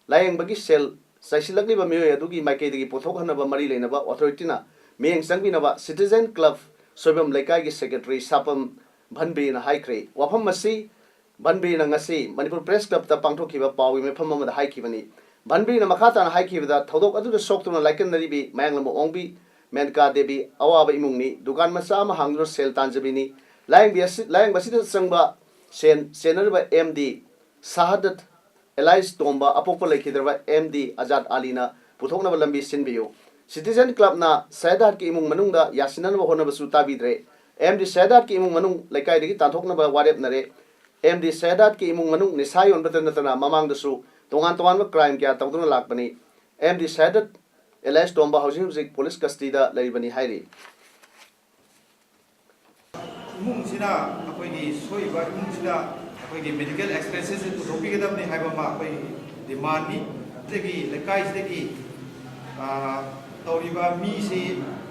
ꯂꯥꯌꯦꯡꯕꯒꯤ ꯁꯦꯜ ꯆꯥꯏꯁꯤꯜꯂꯛꯂꯤꯕ ꯃꯤꯑꯣꯏ ꯑꯗꯨꯒꯤ ꯃꯥꯏꯀꯩꯗꯒꯤ ꯄꯨꯊꯣꯛꯍꯟꯅꯕ ꯃꯔꯤ ꯂꯩꯅꯕ ꯑꯣꯊꯣꯔꯤꯇꯤꯅ ꯃꯤꯠꯌꯦꯡ ꯆꯪꯕꯤꯅꯕ ꯁꯤꯇꯤꯖꯦꯟ ꯀ꯭ꯂꯕ ꯁꯣꯏꯕꯝ ꯂꯩꯀꯥꯏꯒꯤ ꯁꯦꯀ꯭ꯔꯦꯇꯔꯤ ꯁꯥꯄꯝ ꯚꯟꯕꯤꯅ ꯍꯥꯏꯈ꯭ꯔꯦ꯫ ꯋꯥꯐꯝ ꯑꯁꯤ ꯚꯟꯕꯤꯅ ꯉꯁꯤ ꯃꯅꯤꯄꯨꯔ ꯄ꯭ꯔꯦꯁ ꯀ꯭ꯂꯕꯇ ꯄꯥꯡꯊꯣꯛꯈꯤꯕ ꯄꯥꯎꯒꯤ ꯃꯤꯐꯝ ꯑꯃꯗ ꯍꯥꯏꯈꯤꯕꯅꯤ꯫ ꯚꯟꯕꯤꯅ ꯃꯈꯥ ꯇꯥꯅ ꯍꯥꯏꯈꯤꯕꯗ, ꯊꯧꯗꯣꯛ ꯑꯗꯨꯗ ꯁꯣꯛꯇꯨꯅ ꯂꯥꯏꯀꯠꯅꯔꯤꯕꯤ ꯃꯌꯥꯡꯂꯝꯕꯝ ꯑꯣꯡꯕꯤ ꯃꯦꯅꯀꯥ ꯗꯦꯕꯤ ꯑꯋꯥꯕ ꯏꯃꯨꯡꯅꯤ꯫ ꯗꯨꯀꯥꯟ ꯃꯆꯥ ꯑꯃ ꯍꯥꯡꯗꯨꯅ ꯁꯦꯜ ꯇꯥꯟꯖꯕꯤꯅꯤ꯫ ꯂꯥꯌꯦꯡꯕꯤ ꯑꯁꯤ, ꯂꯥꯌꯦꯡꯕ ꯑꯁꯤꯗ ꯆꯪꯕ ꯁꯦꯟ ꯆꯦꯟꯅꯔꯤꯕ ꯑꯦꯝ ꯗꯤ ꯁꯍꯥꯗꯠ ꯑꯦꯂꯥꯏꯁ ꯇꯣꯝꯕ, ꯑꯄꯣꯛꯄ ꯂꯩꯈꯤꯗ꯭ꯔꯕ ꯑꯦꯝ ꯗꯤ ꯑꯖꯥꯗ ꯑꯂꯤꯅ ꯄꯨꯊꯣꯛꯅꯕ ꯂꯝꯕꯤ ꯁꯤꯟꯕꯤꯌꯨ꯫ ꯁꯤꯇꯤꯖꯦꯟ ꯀ꯭ꯂꯕꯅ ꯁꯍꯥꯗꯠꯀꯤ ꯏꯃꯨꯡ ꯃꯅꯨꯡꯗ ꯌꯥꯁꯤꯟꯅꯅꯕ ꯍꯣꯠꯅꯕꯁꯨ ꯇꯥꯕꯤꯗ꯭ꯔꯦ꯫ ꯑꯦꯝ ꯗꯤ ꯁꯍꯥꯗꯠꯀꯤ ꯏꯃꯨꯡ ꯃꯅꯨꯡ ꯂꯩꯀꯥꯏꯗꯒꯤ ꯇꯥꯟꯊꯣꯛꯅꯕ ꯋꯥꯔꯦꯞꯅꯔꯦ꯫ ꯑꯦꯝ ꯗꯤ ꯁꯍꯥꯗꯠꯀꯤ ꯏꯃꯨꯡ ꯃꯅꯨꯡ ꯅꯤꯁꯥ ꯌꯣꯟꯕꯇ ꯅꯠꯇꯅ ꯃꯃꯥꯡꯗꯁꯨ ꯇꯣꯉꯥꯟ ꯇꯣꯉꯥꯟꯕ ꯀ꯭ꯔꯥꯏꯝ ꯀꯌꯥ ꯇꯧꯗꯨꯅ ꯂꯥꯛꯄꯅꯤ꯫ ꯑꯦꯝ ꯗꯤ ꯁꯍꯥꯗꯠ ꯑꯦꯂꯥꯏꯁ ꯇꯣꯝꯕ ꯍꯧꯖꯤꯛ ꯍꯧꯖꯤꯛ ꯄꯨꯂꯤꯁ ꯀꯁꯇꯗꯤꯗ ꯂꯩꯔꯤꯕꯅꯤ ꯍꯥꯏꯔꯤ꯫ ꯏꯃꯨꯡꯁꯤꯅ, ꯑꯩꯈꯣꯏꯒꯤ ꯁꯣꯛꯏꯕ ꯏꯃꯨꯡꯁꯤꯗ ꯑꯩꯈꯣꯏꯒꯤ ꯃꯦꯗꯤꯀꯦꯜ ꯑꯦꯛꯁꯄꯦꯟꯁꯦꯁꯁꯦ ꯄꯨꯊꯣꯛꯄꯤꯒꯗꯕꯅꯤ ꯍꯥꯏꯕ ꯑꯃ ꯑꯩꯈꯣꯏꯒꯤ ꯗꯤꯃꯥꯟꯅꯤ꯫ ꯑꯗꯒꯤ ꯂꯩꯀꯥꯏꯁꯤꯗꯒꯤ, ꯑꯥ, ꯇꯧꯔꯤꯕ ꯃꯤꯁꯤ,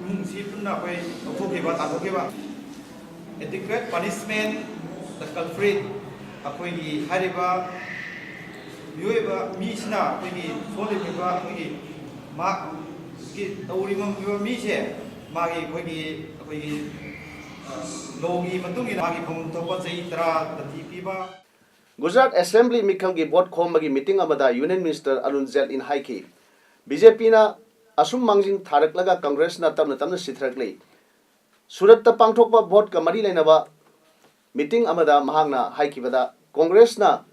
ꯏꯃꯨꯡꯁꯤ ꯄꯨꯟꯅ ꯑꯩꯈꯣꯏ ꯂꯧꯊꯣꯛꯈꯤꯕ, ꯇꯥꯟꯊꯣꯛꯈꯤꯕ꯫ Adequate punishment the culprit, ꯑꯩꯈꯣꯏꯒꯤ ꯍꯥꯏꯔꯤꯕ ꯃꯤꯑꯣꯏꯕ ꯃꯤꯁꯤꯅ ꯑꯩꯈꯣꯏꯒꯤ ꯁꯣꯛꯍꯜꯂꯤꯕ ꯑꯩꯈꯣꯏꯒꯤ ꯃꯍꯥꯛ ꯇꯧꯔꯤꯕ ꯃꯤꯁꯦ ꯃꯥꯒꯤ ꯑꯩꯈꯣꯏꯒꯤ ꯑꯩꯈꯣꯏꯒꯤ ꯂꯣꯒꯤ ꯃꯇꯨꯡ ꯏꯟꯅ ꯃꯥꯒꯤ ꯐꯪꯐꯝ ꯊꯣꯛꯄ ꯆꯍꯤ ꯇꯔꯥ ꯇꯝꯊꯤ ꯄꯤꯕ꯫ ꯒꯨꯖꯔꯥꯠ ꯑꯦꯁꯦꯝꯕ꯭ꯂꯤ ꯃꯤꯈꯜꯒꯤ ꯚꯣꯠ ꯈꯣꯝꯕꯒꯤ ꯃꯤꯇꯤꯡ ꯑꯃꯗ ꯌꯨꯅꯤꯌꯟ ꯃꯤꯅꯤꯁꯇꯔ ꯑꯔꯨꯟ ꯖꯦꯠꯂꯤꯅ ꯍꯥꯏꯈꯤ, ꯕꯤ ꯖꯦ ꯄꯤꯅ ꯑꯁꯨꯝ ꯃꯥꯡꯖꯤꯜ ꯊꯥꯔꯛꯂꯒ ꯀꯪꯒ꯭ꯔꯦꯁꯅ ꯇꯞꯅ ꯇꯞꯅ ꯁꯤꯊꯔꯛꯂꯤ꯫ ꯁꯨꯔꯠꯇ ꯄꯥꯡꯊꯣꯛꯄ ꯚꯣꯠꯀ ꯃꯔꯤ ꯂꯩꯅꯕ ꯃꯤꯇꯤꯡ ꯑꯃꯗ ꯃꯍꯥꯛꯅ ꯍꯥꯏꯈꯤꯕꯗ, ꯀꯪꯒ꯭ꯔꯦꯁꯅ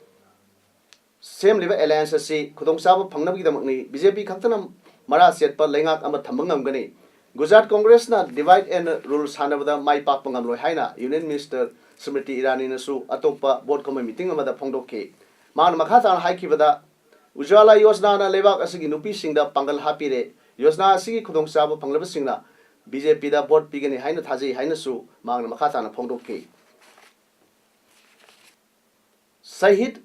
ꯁꯦꯝꯂꯤꯕ ꯑꯦꯂꯥꯌꯟꯁ ꯑꯁꯤ ꯈꯨꯗꯣꯡꯆꯥꯕ ꯐꯪꯅꯕꯒꯤꯗꯃꯛꯅꯤ, ꯕꯤ ꯖꯦ ꯄꯤ ꯈꯛꯇꯅ ꯃꯔꯥ ꯆꯦꯠꯄ ꯂꯩꯉꯥꯛ ꯑꯃ ꯊꯝꯕ ꯉꯝꯒꯅꯤ꯫ ꯒꯨꯖꯔꯥꯠ ꯀꯪꯒ꯭ꯔꯦꯁꯅ divide and rule ꯁꯥꯟꯅꯕꯗ ꯃꯥꯏ ꯄꯥꯛꯄ ꯉꯝꯂꯣꯏ ꯍꯥꯏꯅ ꯌꯨꯅꯤꯌꯟ ꯃꯤꯅꯤꯁꯇꯔ ꯁ꯭ꯃ꯭ꯔꯤꯇꯤ ꯏꯔꯥꯅꯤꯅꯁꯨ ꯑꯇꯣꯞꯄ ꯚꯣꯠ ꯈꯣꯝꯕ ꯃꯤꯇꯤꯡ ꯑꯃꯗ ꯐꯣꯡꯗꯣꯛꯈꯤ꯫ ꯃꯍꯥꯛꯅ ꯃꯈꯥ ꯇꯥꯅ ꯍꯥꯏꯈꯤꯕꯗ, ꯎꯖ꯭ꯋꯥꯂꯥ ꯌꯣꯖꯅꯥꯅ ꯂꯩꯕꯥꯛ ꯑꯁꯤꯒꯤ ꯅꯨꯄꯤꯁꯤꯡꯗ ꯄꯥꯡꯒꯜ ꯍꯥꯞꯄꯤꯔꯦ꯫ ꯌꯣꯖꯅꯥ ꯑꯁꯤꯒꯤ ꯈꯨꯗꯣꯡꯆꯥꯕ ꯐꯪꯂꯕꯁꯤꯡꯅ ꯕꯤ ꯖꯦ ꯄꯤꯗ ꯚꯣꯠ ꯄꯤꯒꯅꯤ ꯍꯥꯏꯅ ꯊꯥꯖꯩ ꯍꯥꯏꯅꯁꯨ ꯃꯍꯥꯛꯅ ꯃꯈꯥ ꯇꯥꯅ ꯐꯣꯡꯗꯣꯛꯈꯤ꯫ ꯁꯍꯤꯗ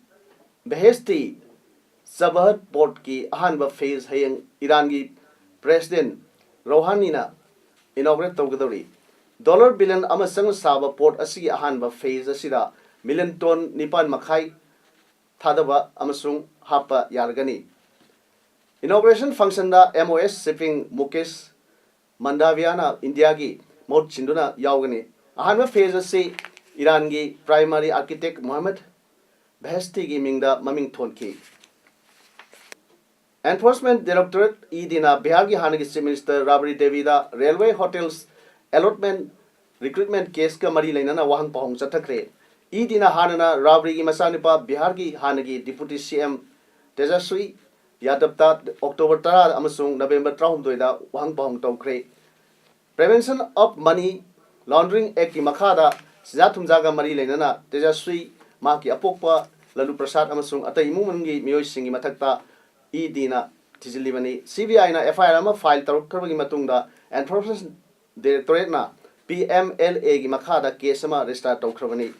ꯕꯦꯍꯦꯁꯇꯤ ꯆꯕꯍꯠ ꯄꯣꯔꯠꯀꯤ ꯑꯍꯥꯟꯕ ꯐꯦꯖ ꯍꯌꯦꯡ ꯏꯔꯥꯟꯒꯤ ꯄ꯭ꯔꯦꯁꯤꯗꯦꯟ ꯔꯧꯍꯥꯅꯤꯅ ꯏꯅꯣꯒ꯭ꯔꯦꯠ ꯇꯧꯒꯗꯧꯔꯤ꯫ ꯗꯣꯂꯔ ꯕꯤꯂꯤꯌꯟ ꯑꯃ ꯆꯪꯅ ꯁꯥꯕ ꯄꯣꯔꯠ ꯑꯁꯤꯒꯤ ꯑꯍꯥꯟꯕ ꯐꯦꯖ ꯑꯁꯤꯗ ꯃꯤꯂꯤꯌꯟ ꯇꯣꯟ ꯅꯤꯄꯥꯟ ꯃꯈꯥꯏ ꯊꯥꯗꯕ ꯑꯃꯁꯨꯡ ꯍꯥꯞꯄ ꯌꯥꯔꯒꯅꯤ꯫ ꯏꯅꯣꯒ꯭ꯔꯦꯁꯟ ꯐꯪꯁꯟꯗ ꯑꯦꯝ ꯑꯣ ꯑꯦꯁ ꯁꯤꯄꯤꯡ ꯃꯨꯀꯦꯁ ꯃꯟꯗꯥꯚꯤꯌꯥꯅ ꯏꯟꯗꯤꯌꯥꯒꯤ ꯃꯍꯨꯠ ꯁꯤꯟꯗꯨꯅ ꯌꯥꯎꯒꯅꯤ꯫ ꯑꯍꯥꯟꯕ ꯐꯦꯖ ꯑꯁꯤ ꯏꯔꯥꯟꯒꯤ ꯄ꯭ꯔꯥꯏꯃꯥꯔꯤ ꯑꯥꯔꯀꯤꯇꯦꯛ ꯃꯣꯍꯝꯃꯗ ꯕꯦꯍꯦꯁꯇꯤꯒꯤ ꯃꯤꯡꯗ ꯃꯃꯤꯡ ꯊꯣꯟꯈꯤ꯫ ꯑꯦꯟꯐꯣꯔꯁꯃꯦꯟꯠ ꯗꯥꯏꯔꯦꯛꯇꯣꯔꯦꯠ, ꯏ ꯗꯤꯅ ꯕꯤꯍꯥꯔꯒꯤ ꯍꯥꯟꯅꯒꯤ ꯆꯤꯐ ꯃꯤꯅꯤꯁꯇꯔ ꯔꯥꯕ꯭ꯔꯤ ꯗꯦꯕꯤꯗ ꯔꯦꯜꯋꯦ ꯍꯣꯇꯦꯜꯁ ꯑꯦꯂꯣꯠꯃꯦꯟꯠ ꯔꯤꯀ꯭ꯔꯨꯠꯃꯦꯟꯠ ꯀꯦꯁꯀ ꯃꯔꯤ ꯂꯩꯅꯅ ꯋꯥꯍꯪ ꯄꯥꯎꯍꯪ ꯆꯠꯊꯈ꯭ꯔꯦ꯫ ꯏ ꯗꯤꯅ ꯍꯥꯟꯅꯅ ꯔꯥꯕ꯭ꯔꯤꯒꯤ ꯃꯆꯥꯅꯨꯄꯥ ꯕꯤꯍꯥꯔꯒꯤ ꯍꯥꯟꯅꯒꯤ ꯗꯤꯄꯨꯇꯤ ꯁꯤ ꯑꯦꯝ ꯇꯦꯖꯁ꯭ꯋꯤ ꯌꯥꯗꯕꯇ ꯑꯣꯛꯇꯣꯕꯔ ꯇꯔꯥ ꯑꯃꯁꯨꯡ ꯅꯕꯦꯝꯕꯔ ꯇꯔꯥꯍꯨꯝꯗꯣꯏꯗ ꯋꯥꯍꯪ ꯄꯥꯎꯍꯪ ꯇꯧꯈ꯭ꯔꯦ꯫ Prevention of Money Laundering Actꯀꯤ ꯃꯈꯥꯗ ꯁꯦꯟꯖꯥ ꯊꯨꯝꯖꯥꯒ ꯃꯔꯤ ꯂꯩꯅꯅ ꯇꯦꯖꯁ꯭ꯋꯤ, ꯃꯍꯥꯛꯀꯤ ꯑꯄꯣꯛꯄ ꯂꯜꯂꯨ ꯄ꯭ꯔꯁꯥꯗ ꯑꯃꯁꯨꯡ ꯑꯇꯩ ꯏꯃꯨꯡ ꯃꯅꯨꯡꯒꯤ ꯃꯤꯑꯣꯏꯁꯤꯡꯒꯤ ꯃꯊꯛꯇ ꯏ ꯗꯤꯅ ꯊꯤꯖꯤꯜꯂꯤꯕꯅꯤ꯫ ꯁꯤ ꯕꯤ ꯑꯥꯏꯅ ꯑꯦꯐ ꯑꯥꯏ ꯑꯥꯔ ꯑꯃ ꯐꯥꯏꯜ ꯇꯧꯔꯛꯈ꯭ꯔꯕꯒꯤ ꯃꯇꯨꯡꯗ ꯑꯦꯟꯐꯣꯔꯁꯃꯦꯟꯠ ꯗꯥꯏꯔꯦꯛꯇꯣꯔꯦꯠꯅ ꯄꯤ ꯑꯦꯝ ꯑꯦꯜ ꯑꯦꯒꯤ ꯃꯈꯥꯗ ꯀꯦꯁ ꯑꯃ ꯔꯦꯖꯤꯁꯇꯥꯔ ꯇꯧꯈ꯭ꯔꯕꯅꯤ꯫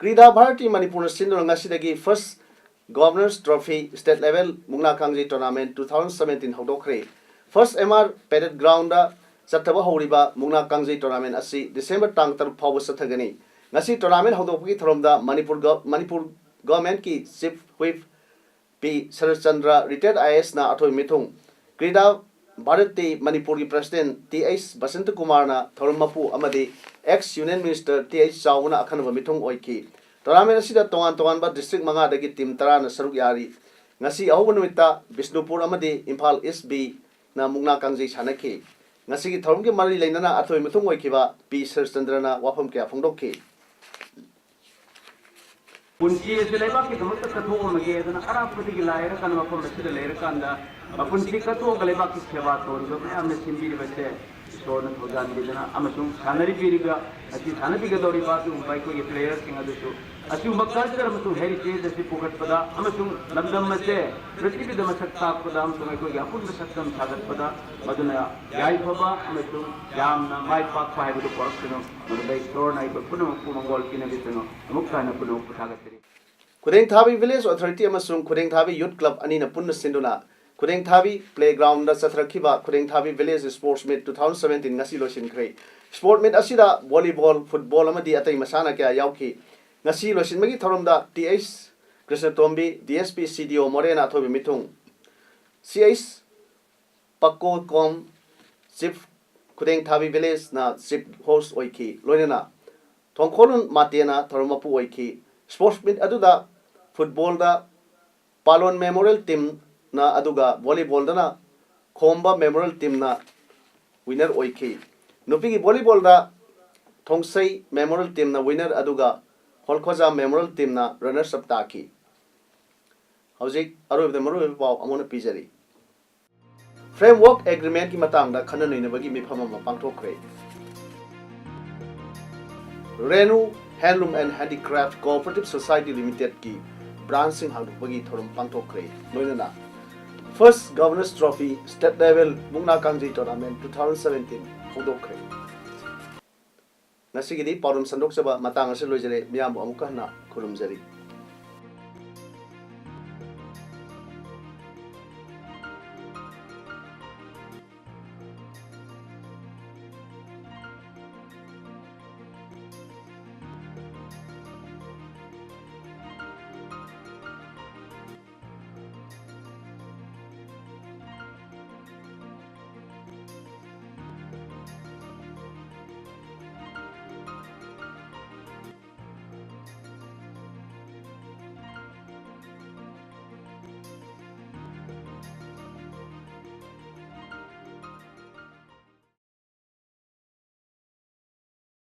ꯀ꯭ꯔꯤꯗꯥ ꯚꯥꯔꯇꯤ ꯃꯅꯤꯄꯨꯔꯅ ꯁꯤꯟꯗꯨꯅ ꯉꯁꯤꯗꯒꯤ First Governor's Trophy State Level ꯃꯨꯛꯅꯥ ꯀꯥꯡꯖꯩ Tournament two thousand seventeen ꯍꯧꯗꯣꯛꯈ꯭ꯔꯦ꯫ First M R Parade Groundꯗ ꯆꯠꯊꯕ ꯍꯧꯔꯤꯕ ꯃꯨꯛꯅꯥ ꯀꯥꯡꯖꯩ tournament ꯑꯁꯤ ꯗꯤꯁꯦꯝꯕꯔ ꯇꯥꯡ ꯇꯔꯨꯛ ꯐꯥꯎꯕ ꯆꯠꯊꯒꯅꯤ꯫ ꯉꯁꯤ tournament ꯍꯧꯗꯣꯛꯄꯒꯤ ꯊꯧꯔꯝꯗ ꯃꯅꯤꯄꯨꯔ ꯒ-, Manipur governmentꯀꯤ Chief Whip P Saratchandra, retired I A S ꯅ ꯑꯊꯣꯏꯕ ꯃꯤꯊꯨꯡ, ꯀ꯭ꯔꯤꯗꯥ ꯚꯥꯔꯇꯤ ꯃꯅꯤꯄꯨꯔꯒꯤ president ꯇꯤ ꯑꯩꯆ ꯕꯁꯟꯇ ꯀꯨꯃꯥꯔꯅ ꯊꯧꯔꯝ ꯃꯄꯨ ꯑꯃꯗꯤ ex Union Minister T H ꯆꯥꯎꯕꯅ ꯑꯈꯟꯅꯕ ꯃꯤꯊꯨꯡ ꯑꯣꯏꯈꯤ꯫ Tournament ꯑꯁꯤꯗ ꯇꯣꯉꯥꯟ ꯇꯣꯉꯥꯟꯕ district ꯃꯉꯥꯗꯒꯤ team ꯇꯔꯥꯅ ꯁꯔꯨꯛ ꯌꯥꯔꯤ꯫ ꯉꯁꯤ ꯑꯍꯧꯕ ꯅꯨꯃꯤꯠꯇ ꯕꯤꯁꯅꯨꯄꯨꯔ ꯑꯃꯗꯤ ꯏꯝꯐꯥꯜ East B ꯅ ꯃꯨꯛꯅꯥ ꯀꯥꯡꯖꯩ ꯁꯥꯟꯅꯈꯤ꯫ ꯉꯁꯤꯒꯤ ꯊꯧꯔꯝꯒꯤ ꯃꯔꯤ ꯂꯩꯅꯅ ꯑꯊꯣꯏ ꯃꯤꯊꯨꯡ ꯑꯣꯏꯈꯤꯕ ꯄꯤ ꯁꯔꯆꯟꯗ꯭ꯔꯅ ꯋꯥꯐꯝ ꯀꯌꯥ ꯐꯣꯡꯗꯣꯛꯈꯤ꯫ ꯄꯨꯟꯁꯤ ꯑꯁꯤ ꯂꯩꯕꯥꯛꯀꯤꯗꯃꯛꯇ ꯀꯠꯊꯣꯛꯂꯝꯃꯒꯦ ꯑꯗꯨꯅ ꯑꯔꯥꯞꯄꯗꯒꯤ ꯂꯥꯏꯔꯀꯥꯟꯗ ꯃꯐꯝ ꯑꯁꯤꯗ ꯂꯩꯔꯀꯥꯟꯗ ꯃꯄꯨꯟꯁꯤ ꯀꯠꯊꯣꯛꯑꯒ ꯂꯩꯕꯥꯛꯀꯤ ꯁꯦꯕꯥ ꯇꯧꯔꯤꯕ ꯃꯌꯥꯝꯅ ꯁꯤꯟꯕꯤꯔꯤꯕꯁꯦ ꯏꯁꯣꯔꯅ ꯊꯧꯖꯥꯟꯕꯤꯗꯅ ꯑꯃꯁꯨꯡ ꯁꯥꯟꯅꯔꯤꯕꯤꯔꯤꯕ ꯑꯁꯤ ꯁꯥꯟꯅꯕꯤꯒꯗꯧꯔꯤꯕ ꯑꯗꯨꯒꯨꯝꯕ ꯑꯩꯈꯣꯏꯒꯤ playerꯁꯤꯡ ꯑꯗꯨꯁꯨ ꯑꯁꯤꯒꯨꯝꯕ culture ꯑꯃꯁꯨꯡ heritage ꯑꯁꯤ ꯄꯨꯈꯠꯄꯗ ꯑꯃꯁꯨꯡ ꯂꯝꯗꯝ ꯑꯁꯦ ꯄ꯭ꯔꯤꯊꯤꯕꯤꯗ ꯃꯁꯛ ꯇꯥꯛꯄꯗ ꯑꯃꯁꯨꯡ ꯑꯩꯈꯣꯏꯒꯤ ꯑꯄꯨꯟꯕ ꯁꯛꯇꯝ ꯁꯥꯒꯠꯄꯗ ꯃꯗꯨꯅ ꯌꯥꯏꯐꯕ ꯑꯃꯁꯨꯡ ꯌꯥꯝꯅ ꯃꯥꯏ ꯄꯥꯛꯄ ꯍꯥꯏꯕꯗꯨ ꯄꯨꯔꯛꯁꯅꯨ꯫ ꯃꯗꯨꯗ ꯏꯁꯣꯔꯅ ꯑꯩꯈꯣꯏ ꯄꯨꯝꯅꯃꯛꯄꯨ ꯃꯪꯒꯣꯜ ꯄꯤꯅꯕꯤꯁꯅꯨ꯫ ꯑꯃꯨꯛꯀ ꯍꯟꯅ ꯄꯨꯝꯅꯃꯛꯄꯨ ꯊꯥꯒꯠꯆꯔꯤ꯫ ꯈꯨꯗꯦꯡꯊꯥꯕꯤ Village Authority ꯑꯃꯁꯨꯡ ꯈꯨꯗꯦꯡꯊꯥꯕꯤ Youth Club ꯑꯅꯤꯅ ꯄꯨꯟꯅ ꯁꯤꯟꯗꯨꯅ ꯈꯨꯗꯦꯡꯊꯥꯕꯤ playgroundꯗ ꯆꯠꯊꯔꯛꯈꯤꯕ ꯈꯨꯗꯦꯡꯊꯥꯕꯤ Village Sports Meet two thousand seventeen ꯉꯁꯤ ꯂꯣꯏꯁꯤꯟꯈ꯭ꯔꯦ꯫ Sport meet ꯑꯁꯤꯗ volleyball, football ꯑꯃꯗꯤ ꯑꯇꯩ ꯃꯁꯥꯟꯅ ꯀꯌꯥ ꯌꯥꯎꯈꯤ꯫ ꯉꯁꯤ ꯂꯣꯏꯁꯤꯟꯕꯒꯤ ꯊꯧꯔꯝꯗ T H ꯀ꯭ꯔꯤꯁꯅꯇꯣꯝꯕꯤ, D S P ꯁꯤ ꯗꯤ ꯑꯣ ꯃꯣꯔꯦꯅ ꯑꯊꯣꯏꯕ ꯃꯤꯊꯨꯡ, ꯁꯤ ꯑꯩꯆ ꯄꯀꯣꯀꯣꯝ, Chief, ꯈꯨꯗꯦꯡꯊꯥꯕꯤ Villageꯅ chief host ꯑꯣꯏꯈꯤ, ꯂꯣꯏꯅꯅ ꯊꯣꯡꯈꯣꯂꯨꯟ ꯃꯥꯇꯦꯅ ꯊꯧꯔꯝ ꯃꯄꯨ ꯑꯣꯏꯈꯤ꯫ Sports meet ꯑꯗꯨꯗ footballꯗ ꯄꯥꯂꯣꯟ Memorial teamꯅ ꯑꯗꯨꯒ volleyballꯗꯅ ꯈꯣꯝꯕ Memorial teamꯅ winner ꯑꯣꯏꯈꯤ꯫ ꯅꯨꯄꯤꯒꯤ volleyballꯗ ꯊꯣꯡꯁꯩ Memorial teamꯅ winner ꯑꯗꯨꯒ ꯍꯣꯜꯈꯣꯖꯥ Memorial teamꯅ runners up ꯇꯥꯈꯤ꯫ ꯍꯧꯖꯤꯛ ꯑꯔꯣꯏꯕꯗ ꯃꯔꯨꯑꯣꯏꯕ ꯄꯥꯎ ꯑꯃꯨꯛ ꯍꯟꯅ ꯄꯤꯖꯔꯤ꯫ Framework Agreementꯀꯤ ꯃꯇꯥꯡꯗ ꯈꯟꯅ ꯅꯩꯅꯕꯒꯤ ꯃꯤꯐꯝ ꯑꯃ ꯄꯥꯡꯊꯣꯛꯈ꯭ꯔꯦ꯫ Renu Handloom and Handicraft Cooperative Society Limitedꯀꯤ branchꯁꯤꯡ ꯍꯥꯡꯗꯣꯛꯄꯒꯤ ꯊꯧꯔꯝ ꯄꯥꯡꯊꯣꯛꯈ꯭ꯔꯦ꯫ ꯂꯣꯏꯅꯅ First Governor's Trophy State Level ꯃꯨꯛꯅꯥ ꯀꯥꯡꯖꯩ Tournament two thousand seventeen ꯍꯧꯗꯣꯛꯈ꯭ꯔꯦ꯫ ꯉꯁꯤꯒꯤꯗꯤ ꯄꯥꯎꯗꯝ ꯁꯟꯗꯣꯛꯆꯕ ꯃꯇꯥꯡ ꯑꯁꯤꯗ ꯂꯣꯏꯖꯔꯦ꯫ ꯃꯤꯌꯥꯝꯕꯨ ꯑꯃꯨꯛꯀ ꯍꯟꯅ ꯈꯨꯔꯨꯝꯖꯔꯤ꯫